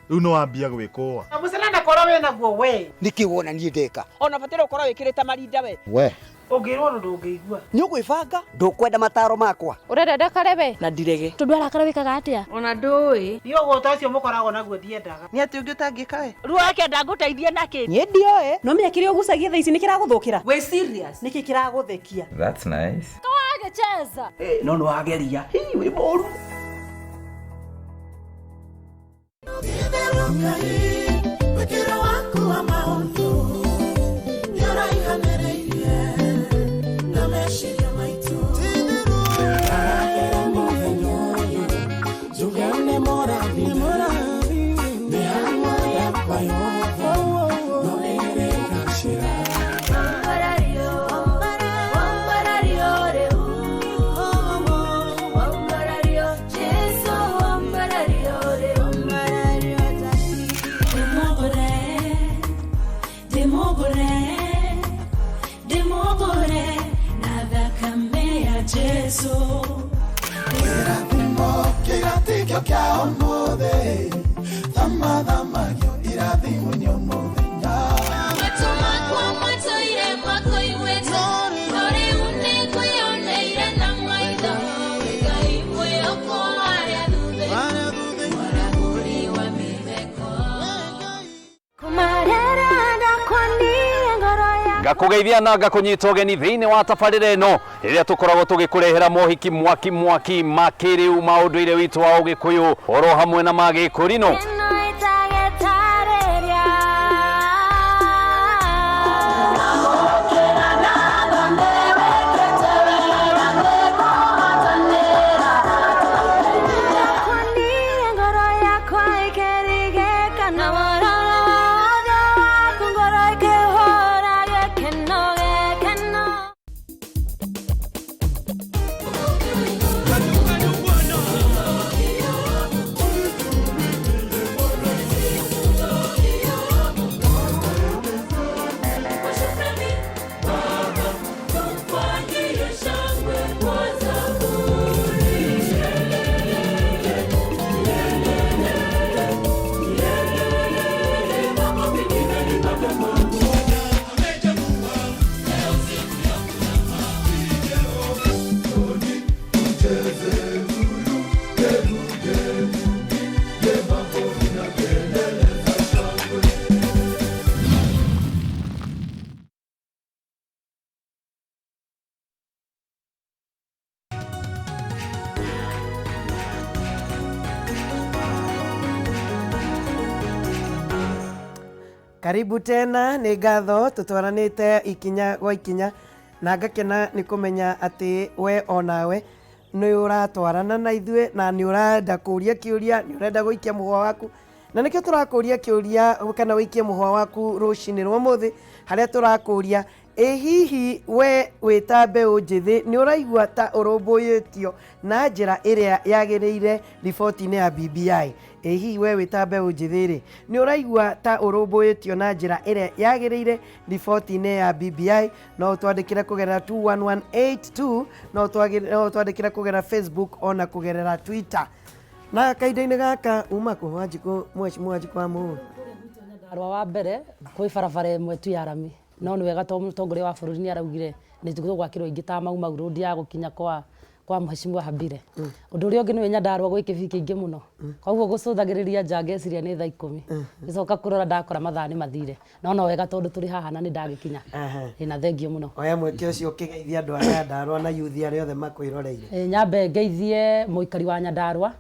Rĩu nĩ wambia gwĩkũa. Mũcene na koro wĩ naguo we. Nĩkĩ wona niĩ ndeka? Ona bataire ũkorwo wĩkĩrĩte marinda we. We. Ũngĩrwo ũndũ ndũngĩigua. Nĩ ũgwĩbanga? Ndũkwenda mataro makwa? Ũrenda ndakare we? Na ndirege. Tondũ arakara wĩkaga atĩa? Ona ndũĩ. Niĩ ũgũta ũcio mũkoragwo naguo ndiendaga. Nĩ atĩ ũngĩ ũtangĩka we? Ruo akenda ngũteithie nakĩ? Niĩ ndioĩ. No menya kĩrĩa ũgucagia thaa ici nĩ kĩragũthũkĩra. Wĩ serious? Nĩkĩ kĩragũthekia? That's nice. Kawagĩcheza. No nĩ wageria. Hii wĩ mũru. Ngai wĩkĩre waku wa maũndũ nĩũraihanĩrĩirie na meciria maitũ. Arahĩra mũthenya ũyũ njuge nĩ mũrathime, mĩhang'o yakwa yothe no ĩrĩgacĩra. Jesu. Kĩrathimo kĩratikio kĩa ũmũthĩ, thamathamagio irathimo nĩ mũthenya. Matũ makwa matũire makũiguĩte, no rĩu nĩngwĩyoneire na maitho. Ngai mwĩhoko wa arĩa athuthĩku, mwarahũri wa mĩtheko. Ngakũgeithia na ngakũnyita ũgeni thĩinĩ wa tabarĩra ĩno rĩrĩa tũkoragwo tũgĩkũrehera mohiki mwaki mwaki ma kĩrĩu ma ũndũire witũ wa ũgĩkũyũ oro hamwe na ma gĩkũrinũ. Karibu tena, nĩ ngatho tũtwaranĩte ikinya gwa ikinya na ngakena nĩ kũmenya atĩ we onawe nĩ ũratwarana na ithuĩ na nĩ ũrenda kũria kĩũria, nĩ ũrenda gũikia mũhwa waku, na nĩkĩo tũrakũria kĩũria kana wĩikie mũhwa waku rũcinĩ rwa ũmũthĩ harĩa tũrakũria ĩ hihi we wĩ ta mbeũ njĩthĩ nĩ ũraigua ta ũrũmbũyĩtio na njĩra ĩrĩa yagĩrĩire riboti-inĩ ya BBI? Ĩ hihi we wĩ ta mbeũ njĩthĩ rĩ nĩ ũraigua ta ũrũmbũyĩtio na njĩra ĩrĩa yagĩrĩire riboti-inĩ ya BBI? No ũtwandĩkĩre kũgerera 21182, no ũtwandĩkĩre kũgerera Facebook ona kũgerera Twitter. Na kahinda-inĩ gaka uma kũ Wanjikũ, mheshimiwa Wanjikũ wa Mũhũ? Nyandarua wa mbere kwĩ barabara ĩmwe tu ya rami, no nĩ wega tondũ mũtongoria wa bũrũri nĩ araugire nĩ tũgwakĩrwo ingĩ ta Mau Mau Road ya gũkinya kwa mheshimiwa Habire. Ũndũ ũrĩa ũngĩ nĩ Nyandarua gwĩ kĩbii kĩingĩ mũno, koguo gũcũthagĩrĩria nja ngeciria nĩ thaa 10 ngĩcoka kũrora ndakora mathaa nĩ mathire, no wega tondũ tũrĩ haha na nĩ ndagĩkinya. Ĩna thengio mũno. Oya mweke ũcio ũkĩgeithia andũ a Nyandarua na yuthi arĩa othe makwĩroreire. Nyambe ngeithie mũikari wa Nyandarua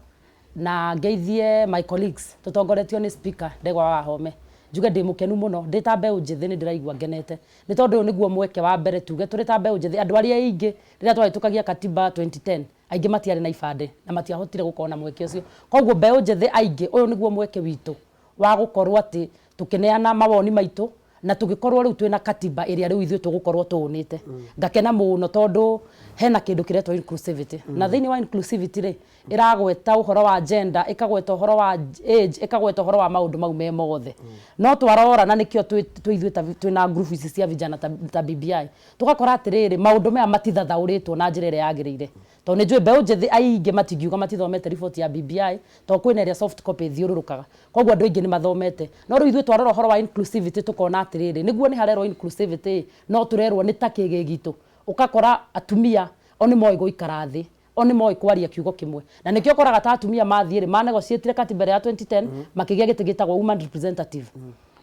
na ngeithie my colleagues tũtongoretio nĩ speaker Ndegwa wa Wahome. Njuge ndĩ mũkenu mũno ndĩ ta mbeũ njĩthĩ nĩ ndĩraigua ngenete nĩ tondũ ũyũ nĩguo mweke wa mbere tuge tũrĩ ta mbeũ njĩthĩ andũ arĩa aingĩ rĩrĩa twahĩtũkagia katiba 2010 aingĩ matiarĩ na ibandĩ na matiahotire gũkorwo na mweke ũcio, koguo mbeũ njĩthĩ aingĩ ũyũ nĩguo mweke witũ wa gũkorwo atĩ tũkĩneana mawoni maitũ na tũgĩkorwo rĩu twĩna katiba ĩrĩa rĩu ithuĩ tũgũkorwo tũũnĩte. Ngakena mũno tondũ hena kĩndũ kĩretwo inclusivity, na thĩinĩ wa inclusivity rĩ ĩragweta ũhoro wa gender, ĩkagweta ũhoro wa age, ĩkagweta ũhoro wa maũndũ mau me mothe. No twarora na nĩkĩo twĩ ithuĩ twĩna group ici cia vijana ta BBI tũgakora atĩrĩrĩ maũndũ maya matithathaũrĩtwo na njĩra ĩrĩa yagĩrĩire, tondũ nĩ njũĩ mbeũ njĩthĩ aingĩ matingiuga matithomete riboti ya BBI tondũ kwĩna ĩrĩa soft copy ĩthiũrũrũkaga, koguo andũ aingĩ nĩ mathomete. No rĩu ithuĩ twarora ũhoro wa inclusivity tũkona atĩrĩrĩ nĩguo nĩ harerwo inclusivity no tũrerwo nĩ ta kĩgĩ gitũ, ũgakora atumia o nĩ moĩ gũikara thĩ, o nĩ moĩ kwaria kiugo kĩmwe, na nĩkĩo ũkoraga ta atumia mathiĩ rĩ manegotiatire katiba ya 2010 makĩgĩa gĩtĩ gĩtagwo woman representative.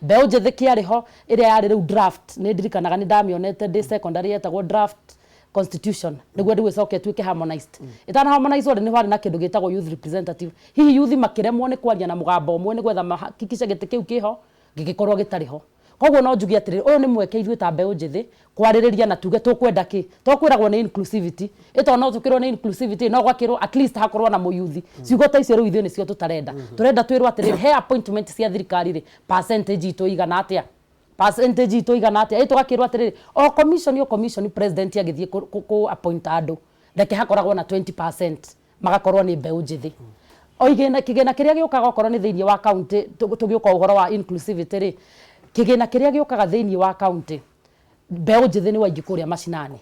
Mbeũ njĩthĩ kĩarĩ ho ĩrĩa yarĩ rĩu draft, nĩ ndirikanaga nĩ ndamĩonete ndĩ secondary yetagwo draft Constitution nĩguo rĩu ĩcoke ĩtuĩke harmonized. Ĩtana harmonize rĩ, nĩ harĩ na kĩndũ gĩtagwo youth representative. Hihi youth makĩremwo nĩ kwaria na mũgambo ũmwe nĩ gwetha mahakikishe gĩtĩ kĩu kĩho, gĩgĩkorwo gĩtarĩ ho. Koguo no njuge atĩrĩrĩ, ũyũ nĩ mweke ithuĩ ta mbeũ njĩthĩ kwarĩrĩria na tuge tũkwenda kĩ. To kwĩragwo nĩ inclusivity, ĩ to no tũkĩrwo nĩ inclusivity, no gwakĩrwo at least hakorwo na mũyuthi. Ciugo ta icio rĩu ithuĩ nĩcio tũtarenda. Tũrenda twĩrwo atĩrĩrĩ, he appointment cia thirikari rĩ, percentage itũ ĩigana atĩa? Percentage itũ ĩigana atĩa? Ĩ tũgakĩrwo atĩrĩrĩ, o commission o commission president agĩthiĩ kũ appoint andũ, reke hakoragwo na 20% magakorwo nĩ mbeũ njĩthĩ. O igĩna, kĩgĩna kĩrĩa gĩũkaga okorwo nĩ thĩinĩ wa county, tũgĩũka ũhoro wa inclusivity rĩ, kĩgĩna kĩrĩa gĩũkaga thĩinĩ wa county, mbeũ njĩthĩ nĩ waingĩ kũrĩa macinani.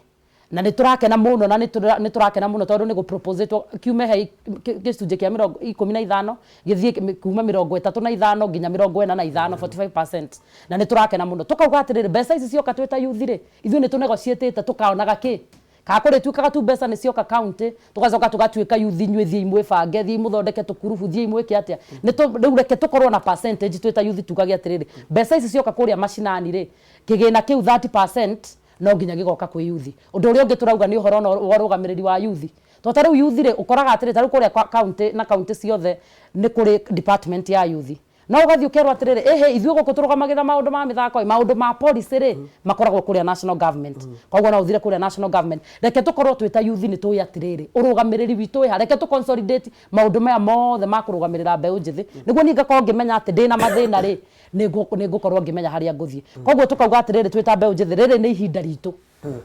Na nĩ tũrakena mũno, na nĩ tũrakena mũno tondũ nĩ gũproposetwo kiume he gĩcunjĩ kĩa 15 gĩthiĩ kuma 35 nginya 45, 45%. Na nĩ tũrakena mũno. Tũkauga atĩrĩrĩ, mbeca ici cioka twĩ ta youth rĩ, ithuĩ nĩ tũnegotiatĩte tũkaonaga kĩ? Kana kũrĩtuĩkaga tu mbeca nĩ cioka county, tũgacoka tũgatuĩka youth inyuĩ thiĩi mwĩbange, thiĩi mũthondeke tũkurubu, thiĩi mwĩke atĩa. Rĩu reke tũkorwo na percentage twĩ ta youth tugage atĩrĩrĩ, mbeca ici cioka kũrĩa macinani rĩ, kĩgĩna kĩu 30% no nginya gĩgoka kwĩ youth. Ũndũ ũrĩa ũngĩ tũrauga nĩ ũhoro wa ũrũgamĩrĩri wa youth. To ta rĩu youth rĩ, ũkoraga atĩrĩ, ta rĩu kũrĩa county na county ciothe nĩ kũrĩ department ya youth. No ũgathiĩ ũkerwo atĩrĩrĩ, ĩhĩ, ithuĩ gũkũ tũrũgamagĩrĩra maũndũ ma mĩthako, maũndũ ma policy rĩ, makoragwo kũrĩa national government. Koguo no ũthire kũrĩa national government. Reke tũkorwo twĩ ta youth nĩ tũĩ atĩrĩrĩ, ũrũgamĩrĩri witũ wĩ ha. Reke tũ consolidate maũndũ maya mothe ma kũrũgamĩrĩra mbeũ njĩthĩ, nĩguo niĩ ngakorwo ngĩmenya atĩ ndĩna mathĩna rĩ, nĩ ngũkorwo ngĩmenya harĩa ngũthiĩ. Koguo tũkauga atĩrĩrĩ, twĩ ta mbeũ njĩthĩ, rĩrĩ nĩ ihinda ritũ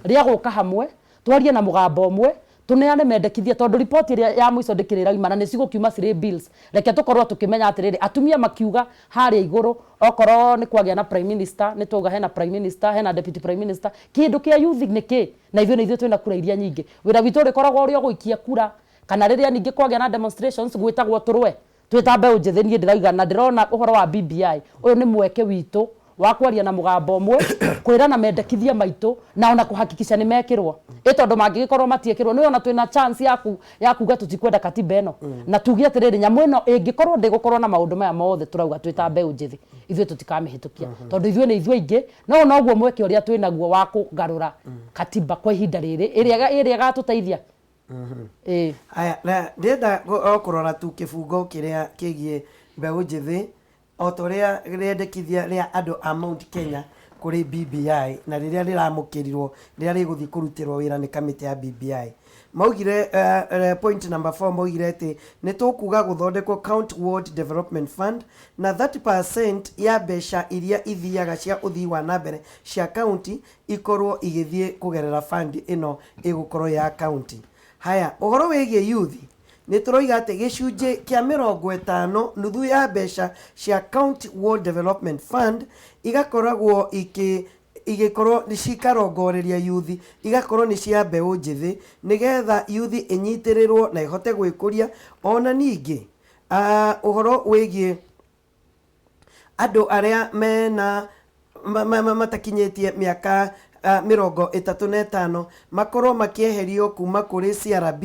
rĩa gũka hamwe, twarie na mũgambo ũmwe, tũneane mendekithia, tondũ riboti ĩrĩa ya mũico ndĩkĩrĩ ĩrauma na nĩ cigũkiuma cirĩ bills. Reke tũkorwo tũkĩmenya atĩrĩrĩ, atumia makiuga harĩa igũrũ, okorwo nĩ kwagĩa na prime minister, nĩ twauga hena prime minister, hena deputy prime minister, kĩndũ kĩa youth nĩ kĩ? Na ithuĩ nĩ ithuĩ twĩna kura iria nyingĩ. Wĩra witũ ũrĩkoragwo ũrĩ o gũikia kura, kana rĩrĩa ningĩ kwagĩa na demonstrations gwĩtagwo tũrũe. Twĩ ta mbeũ njĩthĩ niĩ ndĩrauga na ndĩrona ũhoro wa BBI, ũyũ nĩ mweke witũ wa kwaria na mũgambo ũmwe, kwĩrana mendekithia maitũ, na ona kũhakikisha nĩ mekĩrwo. Ĩ tondũ mangĩgĩkorwo matiĩkĩrwo, nĩ ona twĩna chance ya kuga tũtikwenda katiba ĩno. Na tuge atĩrĩrĩ, nyamũ ĩno ĩngĩkorwo ndĩgũkorwo na maũndũ maya mothe tũrauga twĩ ta mbeũ njĩthĩ, ithuĩ tũtikamĩhĩtũkia. Tondũ ithuĩ nĩ ithuĩ aingĩ, no noguo mweke ũrĩa twĩnaguo wa kũgarũra katiba kwa ihinda rĩrĩ, ĩrĩa ĩgatũteithia. Ĩĩ. Aya, na ndĩrenda o kũrora tu kĩbungo kĩrĩa kĩgiĩ mbeũ njĩthĩ o ta ũrĩa rĩendekithia rĩa andũ a Mount Kenya kũrĩ BBI na rĩrĩa rĩramũkĩrirwo rĩrĩa rĩgũthiĩ kũrutĩrwo wĩra nĩ kamĩtĩ ya BBI. Maugire point number 4, maugire atĩ nĩ tũkuga gũthondekwo County Ward Development Fund na 30% ya mbeca iria ithiaga cia ũthii wa na mbere cia county ikorwo igĩthiĩ kũgerera fund ĩno ĩgũkorwo ya county. Haya, ũhoro wĩgiĩ youth nĩ tũroiga atĩ gĩcunjĩ kĩa 50, nuthu ya mbeca cia County Ward Development Fund igakoragwo igĩkorwo nĩ cikarongoreria youth, igakorwo nĩ cia mbeũ njĩthĩ, nĩgetha youth ĩnyitĩrĩrwo na ĩhote gwĩkũria. Ona ningĩ ũhoro wĩgiĩ andũ arĩa mena matakinyĩtie mĩaka 35 makorwo makĩeherio kuma kũrĩ CRB,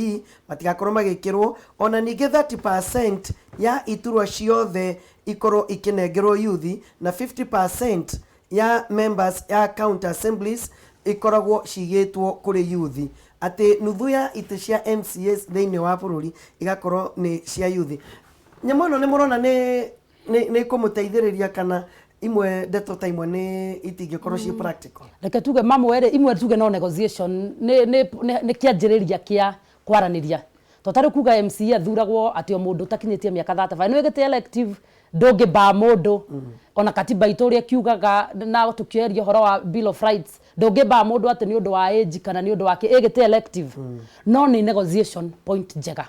matigakorwo magĩkĩrwo. Ona ningĩ 30% ya iturwa ciothe ikorwo ikĩnengerwo youth, na 50% ya members ya county assemblies ikoragwo cigĩtwo kũrĩ youth, atĩ nuthu ya itĩ cia MCAs thĩinĩ wa bũrũri igakorwo nĩ cia youth. Nyamũ ĩno nĩ mũrona nĩ kũmũteithĩrĩria, kana imwe ndeto ta imwe nĩ itingĩkorwo ciĩ practical? Reke tuge mamwe rĩ, imwe tuge no negotiation, nĩ kĩanjĩrĩria kĩa kwaranĩria. To tarĩu kuga MCA athuragwo atĩ o mũndũ ũtakinyĩtie mĩaka 35, nĩ gĩtĩ elective, ndũngĩbaa mũndũ. Ona katiba itũ ũrĩa kiugaga na tũkĩeria ũhoro wa Bill of Rights, ndũngĩbaa mũndũ atĩ nĩ ũndũ wa age kana nĩ ũndũ wa kĩ, ĩgĩtĩ elective. No nĩ negotiation point njega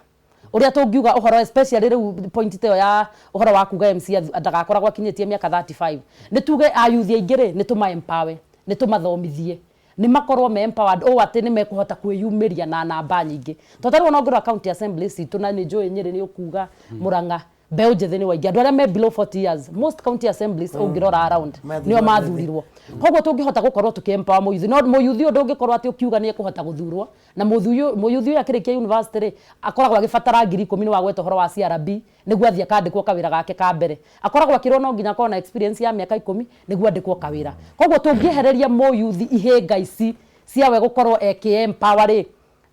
ũrĩa tũngiuga ũhoro, especially rĩu point ta ĩyo ya ũhoro wa kuga MCA ndagakoragwo akinyĩtie mĩaka 35. Nĩ tuge ayuthi aingĩ rĩ, nĩ tũma empower, nĩ tũmathomithie, nĩ makorwo me empowered ũũ atĩ nĩ mekũhota kwĩyumĩria na namba nyingĩ. To tarĩu ona ũngĩrora county assembly citũ, na nĩ njũĩ Nyĩrĩ nĩ ũkuga, Murang'a, mbeũ njĩthĩ nĩ waingĩ, andũ arĩa me below 40 years, most county assemblies ũngĩrora around nĩo mathurirwo. Koguo tũngĩhota gũkorwo tũkĩ empower mũyuthi, no mũyuthi ũyũ ndũngĩkorwo atĩ ũkiuga nĩ ekũhota gũthurwo. Na mũyuthi ũyũ akĩrĩkia university rĩ, akoragwo agĩbatara 10,000, nĩ wagweta ũhoro wa CRB, nĩguo athiĩ akandĩkwo kawĩra gake ka mbere. Akoragwo akĩrwo no nginya akorwo na experience ya mĩaka 10 nĩguo andĩkwo kawĩra. Koguo tũngĩehereria mũyuthi ihĩnga ici Cia we gũkorwo ekĩ empower rĩ,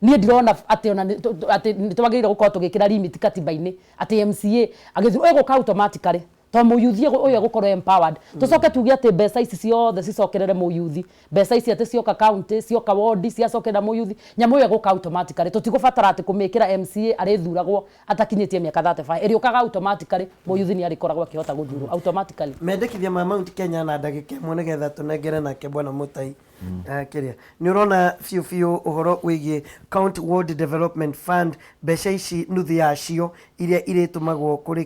niĩ ndirona atĩ ona atĩ nĩ twagĩrĩire gũkorwo tũgĩkĩra limit katiba-inĩ atĩ MCA agĩthurwo ĩgũka automatically to mũyuthi ũyũ egũkorwo empowered. Tũcoke tuge atĩ mbeca ici ciothe cicokerere mũyuthi, mbeca ici atĩ cioka county, cioka ward, ciacokerera mũyuthi, nyamũ ĩyo ĩgũka automatically. Tũtigũbatara atĩ kũmĩkĩra MCA arĩthuragwo atakinyĩtie mĩaka 35, ĩrĩũkaga automatically. Mũyuthi nĩ arĩkoragwo akĩhota gũthurwo automatically. Mendekithia ma Mount Kenya na ndagĩka ĩmwe nĩgetha tũnengere nake bwana Mũtai. Kĩrĩa nĩ ũrona biũ biũ ũhoro wĩgiĩ County Ward Development Fund, mbeca ici nuthu yacio iria irĩtũmagwo kũrĩ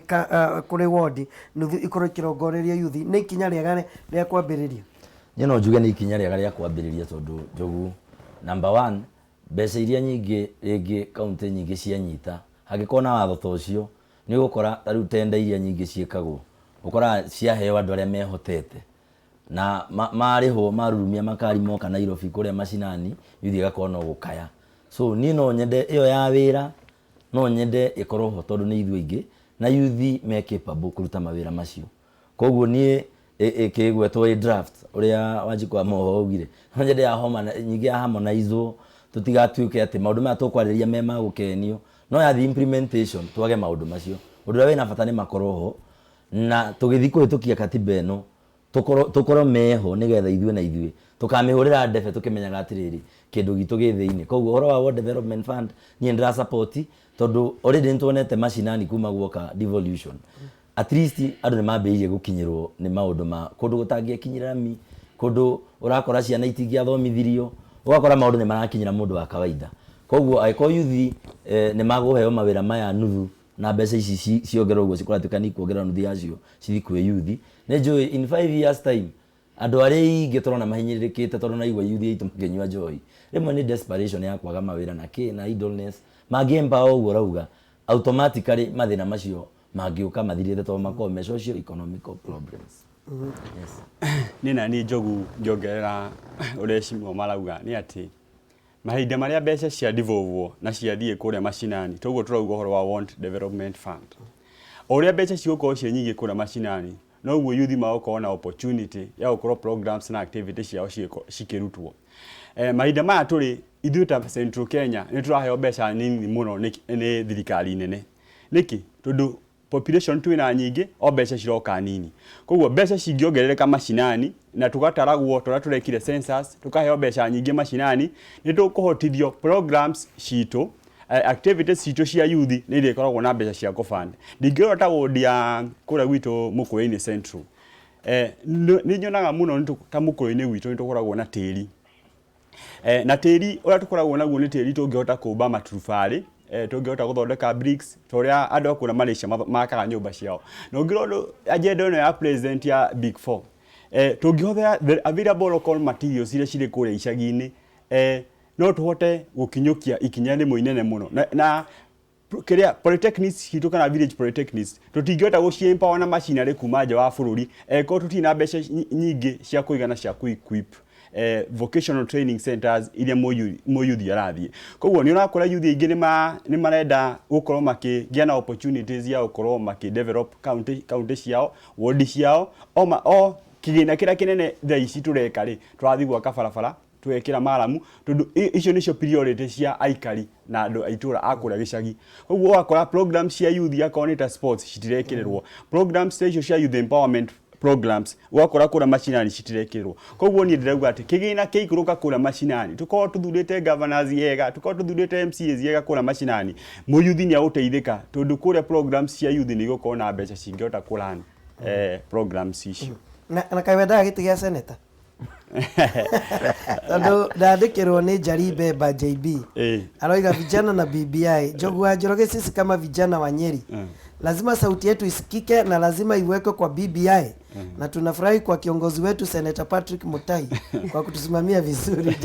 kũrĩ ward, nuthu ikorwo ikĩrongoreria yuthi, nĩ ikinya rĩega rĩa kwambĩrĩria? Niĩ no njuge nĩ ikinya rĩega rĩa kwambĩrĩria tondũ, Njogu, number one, mbeca iria nyingĩ rĩngĩ kaunti nyingĩ cianyita, hangĩkorwo na watho ta ũcio, nĩ ũgũkora ta rĩu tenda iria nyingĩ ciĩkagwo, ũkoraga ciaheo andũ arĩa mehotete na marĩhwo marurumia makari moka Nairobi kũrĩa macinani, yuthi ĩgakorwo no gũkaya. So niĩ no nyende ĩyo ya wĩra, no nyende ĩkorwo ho tondũ nĩ ithuĩ aingĩ na yuthi me capable kũruta mawĩra macio. Koguo niĩ ĩkĩgwetwo ĩ draft ũrĩa Wanjikũ wa Moho augire, no nyende ya homa nyingĩ ya harmonizwo, tũtigatuĩke atĩ maũndũ maya tũkwarĩrĩria me ma gũkenio, no yathiĩ implementation twage maũndũ macio. Ũndũ ũrĩa wĩna bata nĩ makorwo ho na tũgĩthiĩ kũhĩtũkia katiba ĩno tũkorwo meho nĩgetha ithuĩ na ithuĩ tũkamĩhũrĩra ndebe tũkĩmenyaga atĩrĩrĩ kĩndũ gitũ gĩ thĩinĩ. Koguo ũhoro wa World Development Fund niĩ nĩ support tondũ already nĩ tuonete macinani kuma guoka devolution, at least andũ nĩ mambĩrĩirie gũkinyĩrwo nĩ maũndũ ma kũndũ gũtangĩakinyĩra rami, kũndũ ũrakora ciana itingĩathomithirio, ũgakora maũndũ nĩ marakinyĩra mũndũ wa kawaida. Koguo angĩkorwo yuthi nĩ magũheo mawĩra maya nuthu na mbeca ici ciongererwo ũguo cikũratuĩka nĩ ikuongererwo nuthu yacio cithiĩ kwĩ yuthi, nĩ njũĩ in 5 years time andũ arĩa aingĩ tũrona mahinyĩrĩrĩkĩte, tondũ naigua yuthi aitũ makĩnyua njohi rĩmwe nĩ desperation ya kwaga mawĩra na kĩ na idleness, mangĩ empower ũguo ũrauga, automatically mathĩna macio mangĩũka mathirĩte tondũ makoragwo me socio economical problems. Yes. Niĩ na niĩ Njogu ngĩongerera ũrĩa Heshimiwa marauga nĩ atĩ mahinda marĩa mbeca cia devolvwo na ciathiĩ kũrĩa macinani, toguo tũrauga ũhoro wa Ward Development Fund, o ũrĩa mbeca cigũkorwo ciĩ nyingĩ kũrĩa macinani, noguo yuthi magũkorwo na opportunity ya gũkorwo programs na activities ciao cikĩrutwo. Mahinda maya tũrĩ ithuĩ ta Central Kenya nĩ tũraheo mbeca nini mũno nĩ thirikari nene. Nĩkĩ? Tondũ population twĩna nyingĩ, o mbeca ciroka nini. Koguo mbeca cingĩongerereka macinani na tũgataragwo tũrĩa tũrekire census, tũkaheo mbeca nyingĩ macinani, nĩ tũkũhotithio programs citũ, activities citũ cia youth nĩ irĩkoragwo na mbeca cia kũfund. Ndingĩrora ta ward ya kũrĩa gwitũ Mũkũyũ-inĩ Central, nĩ nyonaga mũno ta Mũkũyũ-inĩ gwitũ nĩ tũkoragwo na tĩri, na tĩri ũrĩa tũkoragwo naguo nĩ tĩri tũngĩhota kũmba maturubarĩ, tũngĩhota gũthondeka bricks ta ũrĩa andũ a kũrĩa Malaysia makaga nyũmba ciao. Na ũngĩrora agenda ĩno ya president ya Big Four, tũngĩhũthĩra the available local materials iria cirĩ kũrĩa icagi-inĩ, no tũhote gũkinyũkia ikinya rĩmwe inene mũno na kĩrĩa polytechnics citũ kana village polytechnics tũtingĩhota gũci empower na machinery kuma nja wa bũrũri angĩkorwo tũtirĩ na mbeca nyingĩ cia kũigana cia kũ equip vocational training centers iria mũyuthi arathiĩ. Koguo nĩ ũrakora yuthi aingĩ nĩ marenda gũkorwo makĩgĩa na opportunities ya gũkorwo makĩ develop county ciao, ward ciao, o kĩgĩna kĩrĩa kĩnene thaa ici tũreka rĩ, tũrathiĩ gwaka barabara, tũgekĩra maramu, tondũ icio nĩcio priority cia aikari na andũ a itũra a kũrĩa gĩcagi. Koguo ũgakora programs cia youth akorwo nĩ ta sports citirekĩrĩrwo, programs ta icio cia youth empowerment programs ũgakora kũrĩa macinani citirekĩrĩrwo. Koguo niĩ ndĩrauga atĩ kĩgĩna kĩikũrũka kũrĩa macinani, tũkorwo tũthurĩte governors ega, tũkorwo tũthurĩte MCAs ega kũrĩa macinani, mũyuthi nĩ agũteithĩka tondũ kũrĩa programs cia youth nĩ igũkorwo na mbeca cingĩhota kũrun programs icio. Na kaĩ wendaga gĩtĩ gĩa seneta? Tondũ ndandĩkĩrwo nĩ Njari Beba JB, aroiga vijana na BBI, Njogu wa Njoroge, sisi kama vijana wa Nyeri lazima sauti yetu isikike na lazima iwekwe kwa BBI na tunafurahi kwa kiongozi wetu Senator Patrick Mutai kwa kutusimamia vizuri.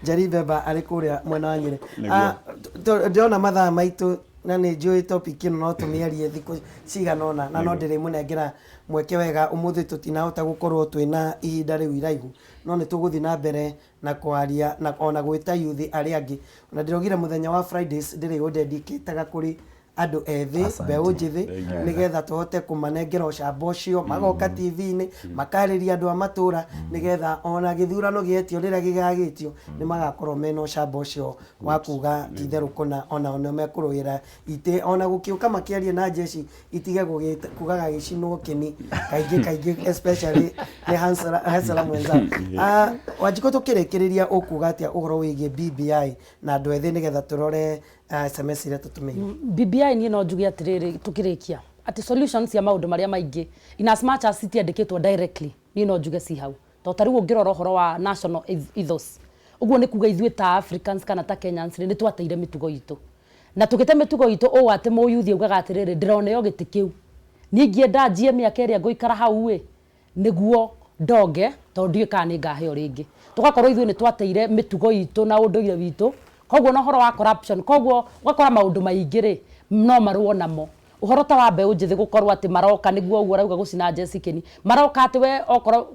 Njari Beba arĩ kũrĩa mwena wa Nyeri. Nĩguo. Ah, ndĩrona mathaa maitũ na nĩ njũĩ topic ĩno no tũmĩarie thikũ cigana ũna na no ndĩrĩmũnengera mweke wega. Ũmũthĩ tũtinahota gũkorwo twĩna ihinda rĩu iraihu, no nĩ tũgũthiĩ na mbere na kwaria na ona gwĩta yuthi arĩa angĩ. Ona ndĩraugire mũthenya wa Fridays ndĩrĩ ũndedicataga kũrĩ Andũ ethĩ, Asante. mbeũ njĩthĩ, Thank you. nĩgetha tũhote kũmanengera ũcamba ũcio, magoka TV-inĩ, makarĩria andũ a matũra, nĩgetha ona gĩthurano gĩetio rĩrĩa gĩgagĩtio, nĩ magakorwo mena ũcamba ũcio wa kuga ti itherũ kũna onao nĩ mekũrũĩra itĩ, ona gũkĩũka makĩaria na njeci itige kugaga gĩcinwo kĩni kaingĩ kaingĩ, especially nĩ hansela mwenzao. Ah, Wanjikũ, tũkĩrĩkĩrĩria ũkuga atĩa ũhoro wĩgiĩ BBI na andũ ethĩ, nĩgetha tũrore SMS iria tũtũmĩirwo? BBI, niĩ no njuge atĩrĩrĩ tũkĩrĩkia atĩ solutions cia maũndũ marĩa maingĩ, in as much as citiandĩkĩtwo directly, niĩ no njuge ci hau, tondũ ta rĩu ũngĩrora ũhoro wa national ethos, ũguo nĩ kuga ithuĩ ta Africans kana ta Kenyans rĩ, nĩ twateire mĩtugo itũ na tũgĩte mĩtugo itũ ũũ atĩ mũyuthi augaga atĩrĩrĩ, ndĩroneo gĩtĩ kĩu, niĩ ingĩenda njie mĩaka ĩrĩa ngũikara hau ĩ nĩguo ndonge, tondũ ndiũĩ kana nĩ ngaheo rĩngĩ. Tũgakorwo ithuĩ nĩ twateire mĩtugo itũ na ũndũire witũ, koguo na ũhoro wa corruption, koguo ũgakora maũndũ maingĩ rĩ no marũo namo. Ũhoro ta wa mbeũ njĩthĩ gũkorwo atĩ maroka nĩguo ũguo ũrauga gũcina njeci kĩni, maroka atĩ we okorwo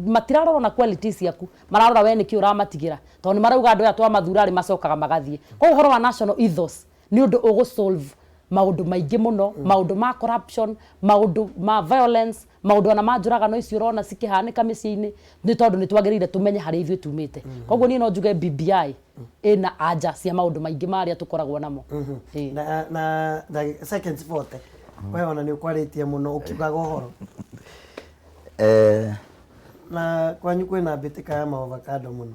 matirarora na quality ciaku, mararora we nĩkĩ ũramatigĩra, tondũ nĩ marauga andũ aya twamathura rĩ macokaga magathiĩ. Koguo ũhoro wa national ethos nĩ ũndũ ũgũ solve maũndũ maingĩ mũno, maũndũ ma corruption, maũndũ ma violence, maũndũ ona ma njũragano icio ũrona cikĩhanĩka mĩciĩ-inĩ, nĩ tondũ nĩ twagĩrĩire tũmenye harĩa ithuĩ tumĩte. Koguo niĩ no njuge BBI ĩna anja cia maũndũ maingĩ marĩa tũkoragwo namo. Na seconds 40, we ona nĩ ũkwarĩtie mũno ũkiugaga ũhoro. Na kwanyu kwĩna mbĩtĩka ya maovacado mũno,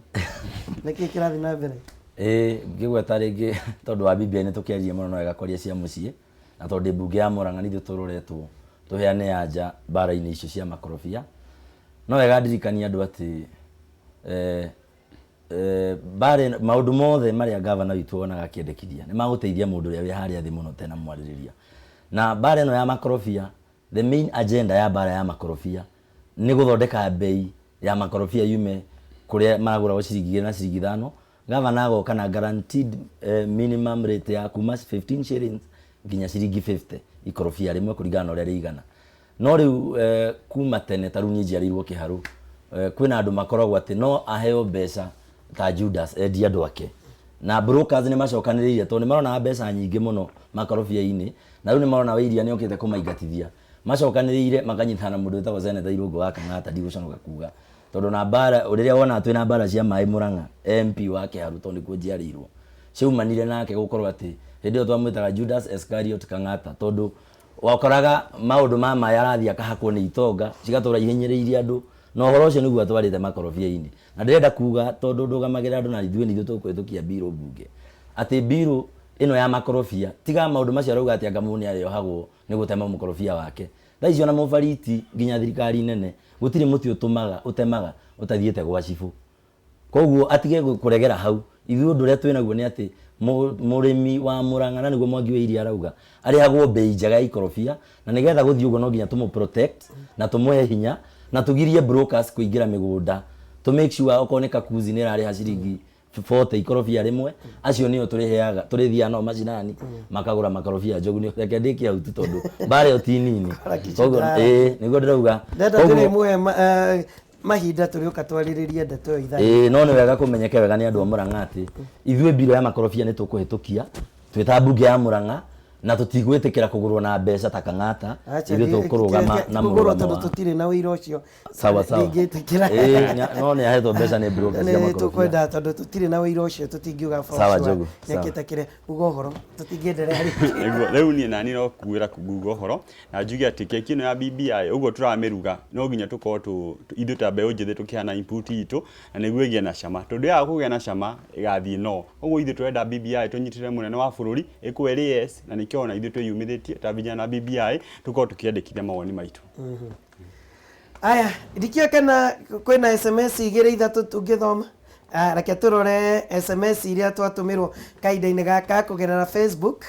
nĩkĩ kĩrathiĩ na mbere? Ĩĩ, ngĩgweta rĩngĩ tondũ wa BBI nĩ tũkĩaria mũno, no wega kwaria cia mũciĩ, na tondũ ndĩ mbunge ya Murang'a, nithuĩ tũroretwo tũheane anja mbara-inĩ icio cia makorobia. No wega ndirikanie andũ atĩ mbara ĩno, maũndũ mothe marĩa gavana witũ onaga akĩendekithia nĩ magũteithia mũndũ ũrĩa wĩ harĩa thĩ mũno tena mwarĩrĩria. Na mbara ĩno ya makorobia, the main agenda ya mbara ya makorobia nĩ gũthondeka bei ya makorobia yume kũrĩa maragũragwo ciringi 2 na ciringi 5. Gavana agoka na guaranteed minimum rate ya kuma 15 shillings nginya ciringi 50 ikorobia rĩmwe, kũringana na ũrĩa rĩigana. No rĩu kuma tene, ta rĩu niĩ njiarĩirwo Kĩharũ, kwĩna andũ makoragwo atĩ no aheo mbeca ta Judas endie andũ ake, na brokers nĩ macokanĩrĩire tondũ nĩ maronaga mbeca nyingĩ mũno makorobia-inĩ, na rĩu nĩ marona Wairia nĩ okĩte kũmaingatithia. Macokanĩrĩire makanyitana na mũndũ wĩtagwo Senator Irũngũ wa Kang'ata. Ndigũconoka kuga, tondũ na mbara rĩrĩa wonaga twĩna mbara cia maĩ Murang'a, MP wa Kĩharũ, tondũ nĩkuo njiarĩirwo, ciaumanire nake gũkorwo atĩ hĩndĩ ĩyo twamwĩtaga Judas Iscariot Kang'ata, tondũ wakoraga maũndũ ma maĩ arathiĩ akahakwo nĩ itonga cigatũra ihinyĩrĩirie andũ, na ũhoro ũcio nĩguo atwarĩte makorobia-inĩ. Na ndĩrenda kuga, tondũ ndũgamagĩrĩra andũ na ithuĩ nĩ ithuĩ tũkũhĩtũkia mbirũ mbunge, atĩ mbirũ ĩno ya makorobia, tiga maũndũ macio arauga atĩ anga mũndũ nĩ arĩohagwo nĩ gũtema mũkorobia wake, thaa icio ona mũbariti nginya thirikari nene gũtirĩ mũtĩ ũtũmaga ũtemaga ũtathiĩte gwa cibũ. Koguo atige kũregera hau. Ithuĩ ũndũ ũrĩa twĩnaguo nĩ atĩ mũrĩmi wa Murang'a, na nĩguo Mwangi wa Iria arauga, arĩhagwo bei njega ya ikorobia, na nĩgetha gũthiĩ ũguo no nginya tũmũ protect na tũmũhe hinya na tũgirie brokers kũingĩra mĩgũnda, tũ make sure okorwo nĩ kakuzi nĩ ĩrarĩha ciringi 40 ikorobia rĩmwe. Acio nĩo tũrĩheaga, tũrĩthiaga nao macinani makagũra makorobia. Njogu, nĩ reke ndĩkie hau tu, tondũ mbara ĩyo ti nini. Koguo ĩĩ nĩguo ndĩrauga. Ndenda tũrĩmũhe mahinda tũrĩũka twarĩrĩrie ndeto ĩyo ithaa. Ĩĩ, no nĩ wega kũmenyeke wega nĩ andũ a Murang'a atĩ ithuĩ mbirũ ya makorobia nĩ tũkũhĩtũkia twĩ ta mbunge ya Murang'a, na tũtigwĩtĩkĩra kũgũrwo na mbeca ta Kang'ata. Ithuĩ tũkũrũgama na kũgũrwo mũrũgamo tondũ wa tũtirĩ na ũira ũcio. Sawa sawa. Ndingĩtĩkĩra. Ĩĩ, no nĩ ahetwo mbeca nĩ broker cia Nĩ makorobia. tũkwenda, tondũ tũtirĩ na ũira ũcio, tũtingiuga for Sawa, sure. Njogu, sawa. Nĩakĩte kĩrĩa uga ũhoro tũtingĩenderea rĩngĩ. Nĩguo rĩu niĩ nani no kuĩra nguga ũhoro na njuge atĩ keki ĩno ya BBI ũguo tũramĩruga, no nginya tũkorwo ithuĩ ta mbeũ njĩthĩ tũkĩheana input itũ na nĩguo ĩgĩe na cama, tondũ yaga kũgĩa na cama ĩgathiĩ no ũguo. Ithuĩ tũrenda BBI tũnyitĩrĩre mũnene wa bũrũri ĩkũwe ĩrĩ yes, na nĩkĩo ona ithuĩ twĩyumĩrĩtie ta vijana na BBI tũkorwo tũkĩandĩkithia mawoni maitũ. Aya, ndikĩũĩ kana kwĩna SMS igĩrĩ ithatũ tũngĩthoma. Ah, reke tũrore SMS iria twatũmĩrwo kahinda-inĩ gaka kũgerera Facebook.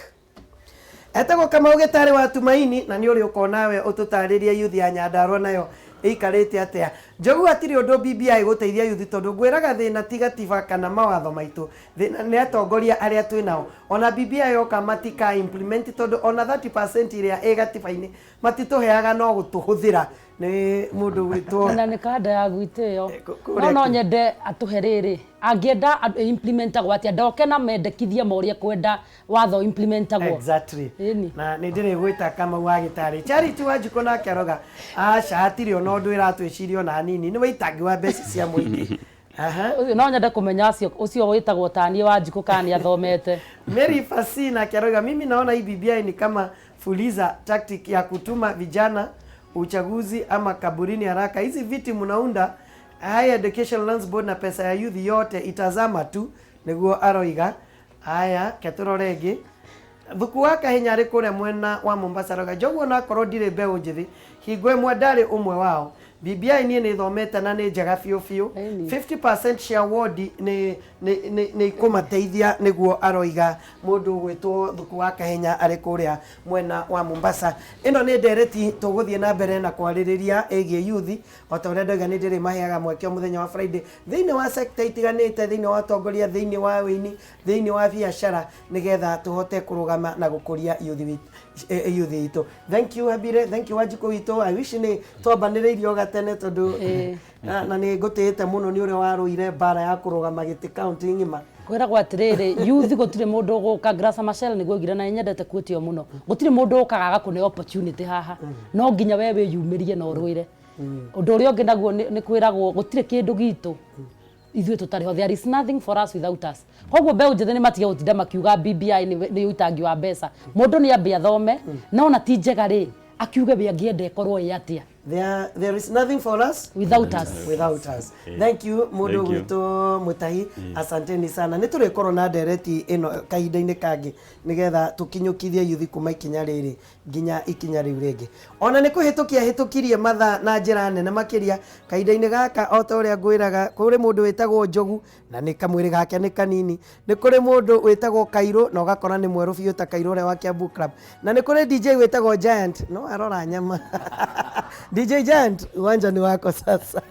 Etagwo Kamau Gĩtarĩ wa Tumaini, na nĩ ũrĩ ũka nawe ũtũtarĩrie youth ya Nyandarua nayo ĩikarĩte atĩa. Njogu hatirĩ ũndũ BBI gũteithia yuthi tondũ ngwĩraga thĩna ti gatiba kana mawatho maitũ, thĩna nĩ atongoria arĩa twĩ nao. Ona BBI yoka matika implement tondũ ona 30% ĩrĩa ĩ gatiba-inĩ matitũheaga no gũtũhũthĩra. Nĩ mũndũ gwĩtwo Na nĩ kanda ya gwitũ ĩyo. Kũrĩa No no nyende atũhe rĩrĩ, angĩenda implementagwo atĩa, ndoke na mendekithie ma ũrĩa kwenda watho implementagwo. Exactly. Na nĩ ndĩrĩgwĩta Kamau wa gĩtarĩ. Charity Wanjikũ nake aroga aca hatirĩ ona ũndũ ĩratwĩciria ona hanini, nĩ wĩitangi wa mbeca cia mũingĩ. Ũcio no nyende kũmenya acio ũcio wĩtagwo taniĩ Wanjikũ kana nĩ athomete. Mary Fasina akiroga mimi naona hii BBI ni kama fuliza tactic ya kutuma vijana uchaguzi ama kaburini haraka. Hizi viti mnaunda Higher Education Loans Board na pesa ya youth yote itazama tu, niguo aroiga. Haya, keturore ĩngĩ. Thuku wa Kahinya arĩ kũrĩa mwena wa Mombasa aroiga Njogu onakorwo ndirĩ mbeũ njĩthĩ, hingo ĩmwe ndarĩ ũmwe wao. BBI niĩ nĩ thomete na nĩ njega biũ biũ. 50% cia wodi nĩ nĩ nĩ nĩ ikũmateithia, nĩguo aroiga mũndũ ũgwĩtwo Thuku wa Kahinya arĩ kũrĩa mwena wa Mombasa. Ĩno nĩ ndereti tũgũthiĩ na mbere na kwarĩrĩria ĩgiĩ yuthi, o ta ũrĩa ndoiga nĩ ndĩrĩ maheaga mweke o mũthenya wa Friday thĩinĩ wa sector itiganĩte, thĩinĩ wa ũtongoria, thĩinĩ wa wĩini, thĩinĩ wa biacara, nĩgetha tũhote kũrũgama na gũkũria yuthi yuthi itũ. Thank you Habire, thank you Wanjikũ witũ. I wish nĩ twambanĩrĩirie o gatene tondũ na nĩ ngũtĩĩte mũno nĩ ũrĩa warũire mbara ya kũrũgama gĩtĩ kaunti ng'ima. Kwĩragwo atĩrĩrĩ, youth gũtirĩ mũndũ ũgũka. Graca Machel nĩguo oigire, na nĩnyendete quote ĩyo mũno, gũtirĩ mũndũ ũkaga agakũne opportunity haha, no nginya we wĩyumĩrie na ũrũĩre. Ũndũ ũrĩa ũngĩ naguo nĩ kwĩragwo gũtirĩ kĩndũ gitũ ithuĩ tũtarĩ ho, there is nothing for us without us. Koguo mbeũ njĩthĩ nĩ matige gũtinda makiuga BBI nĩ ũitangi wa mbeca. Mũndũ nĩ ambe athome, no ona ti njega rĩ, akiuge we angĩenda ĩkorwo ĩ atĩa. There is nothing for us without us. Without us. Thank you mũndũ Thank you. gwitũ Mũtahi, asanteni sana. Nĩ tũrĩkorwo na ndereti ĩno kahinda-inĩ kangĩ nĩgetha tũkinyũkithie yuthi kuma ikinya rĩrĩ nginya ikinya rĩu rĩngĩ. Ona nĩ kũhĩtũkia hĩtũkirie mathaa na njĩra nene makĩria kahinda-inĩ gaka, o ta ũrĩa ngwĩraga, kũrĩ mũndũ wĩtagwo Njogu na nĩ kamwĩrĩ gake nĩ kanini, nĩ kũrĩ mũndũ wĩtagwo Kairũ na ũgakora nĩ mwerũ biũ ta Kairũ ũrĩa wa Kiambu Club, na nĩ kũrĩ DJ wĩtagwo Giant, no arora nyama. DJ Giant, uwanja ni wako sasa.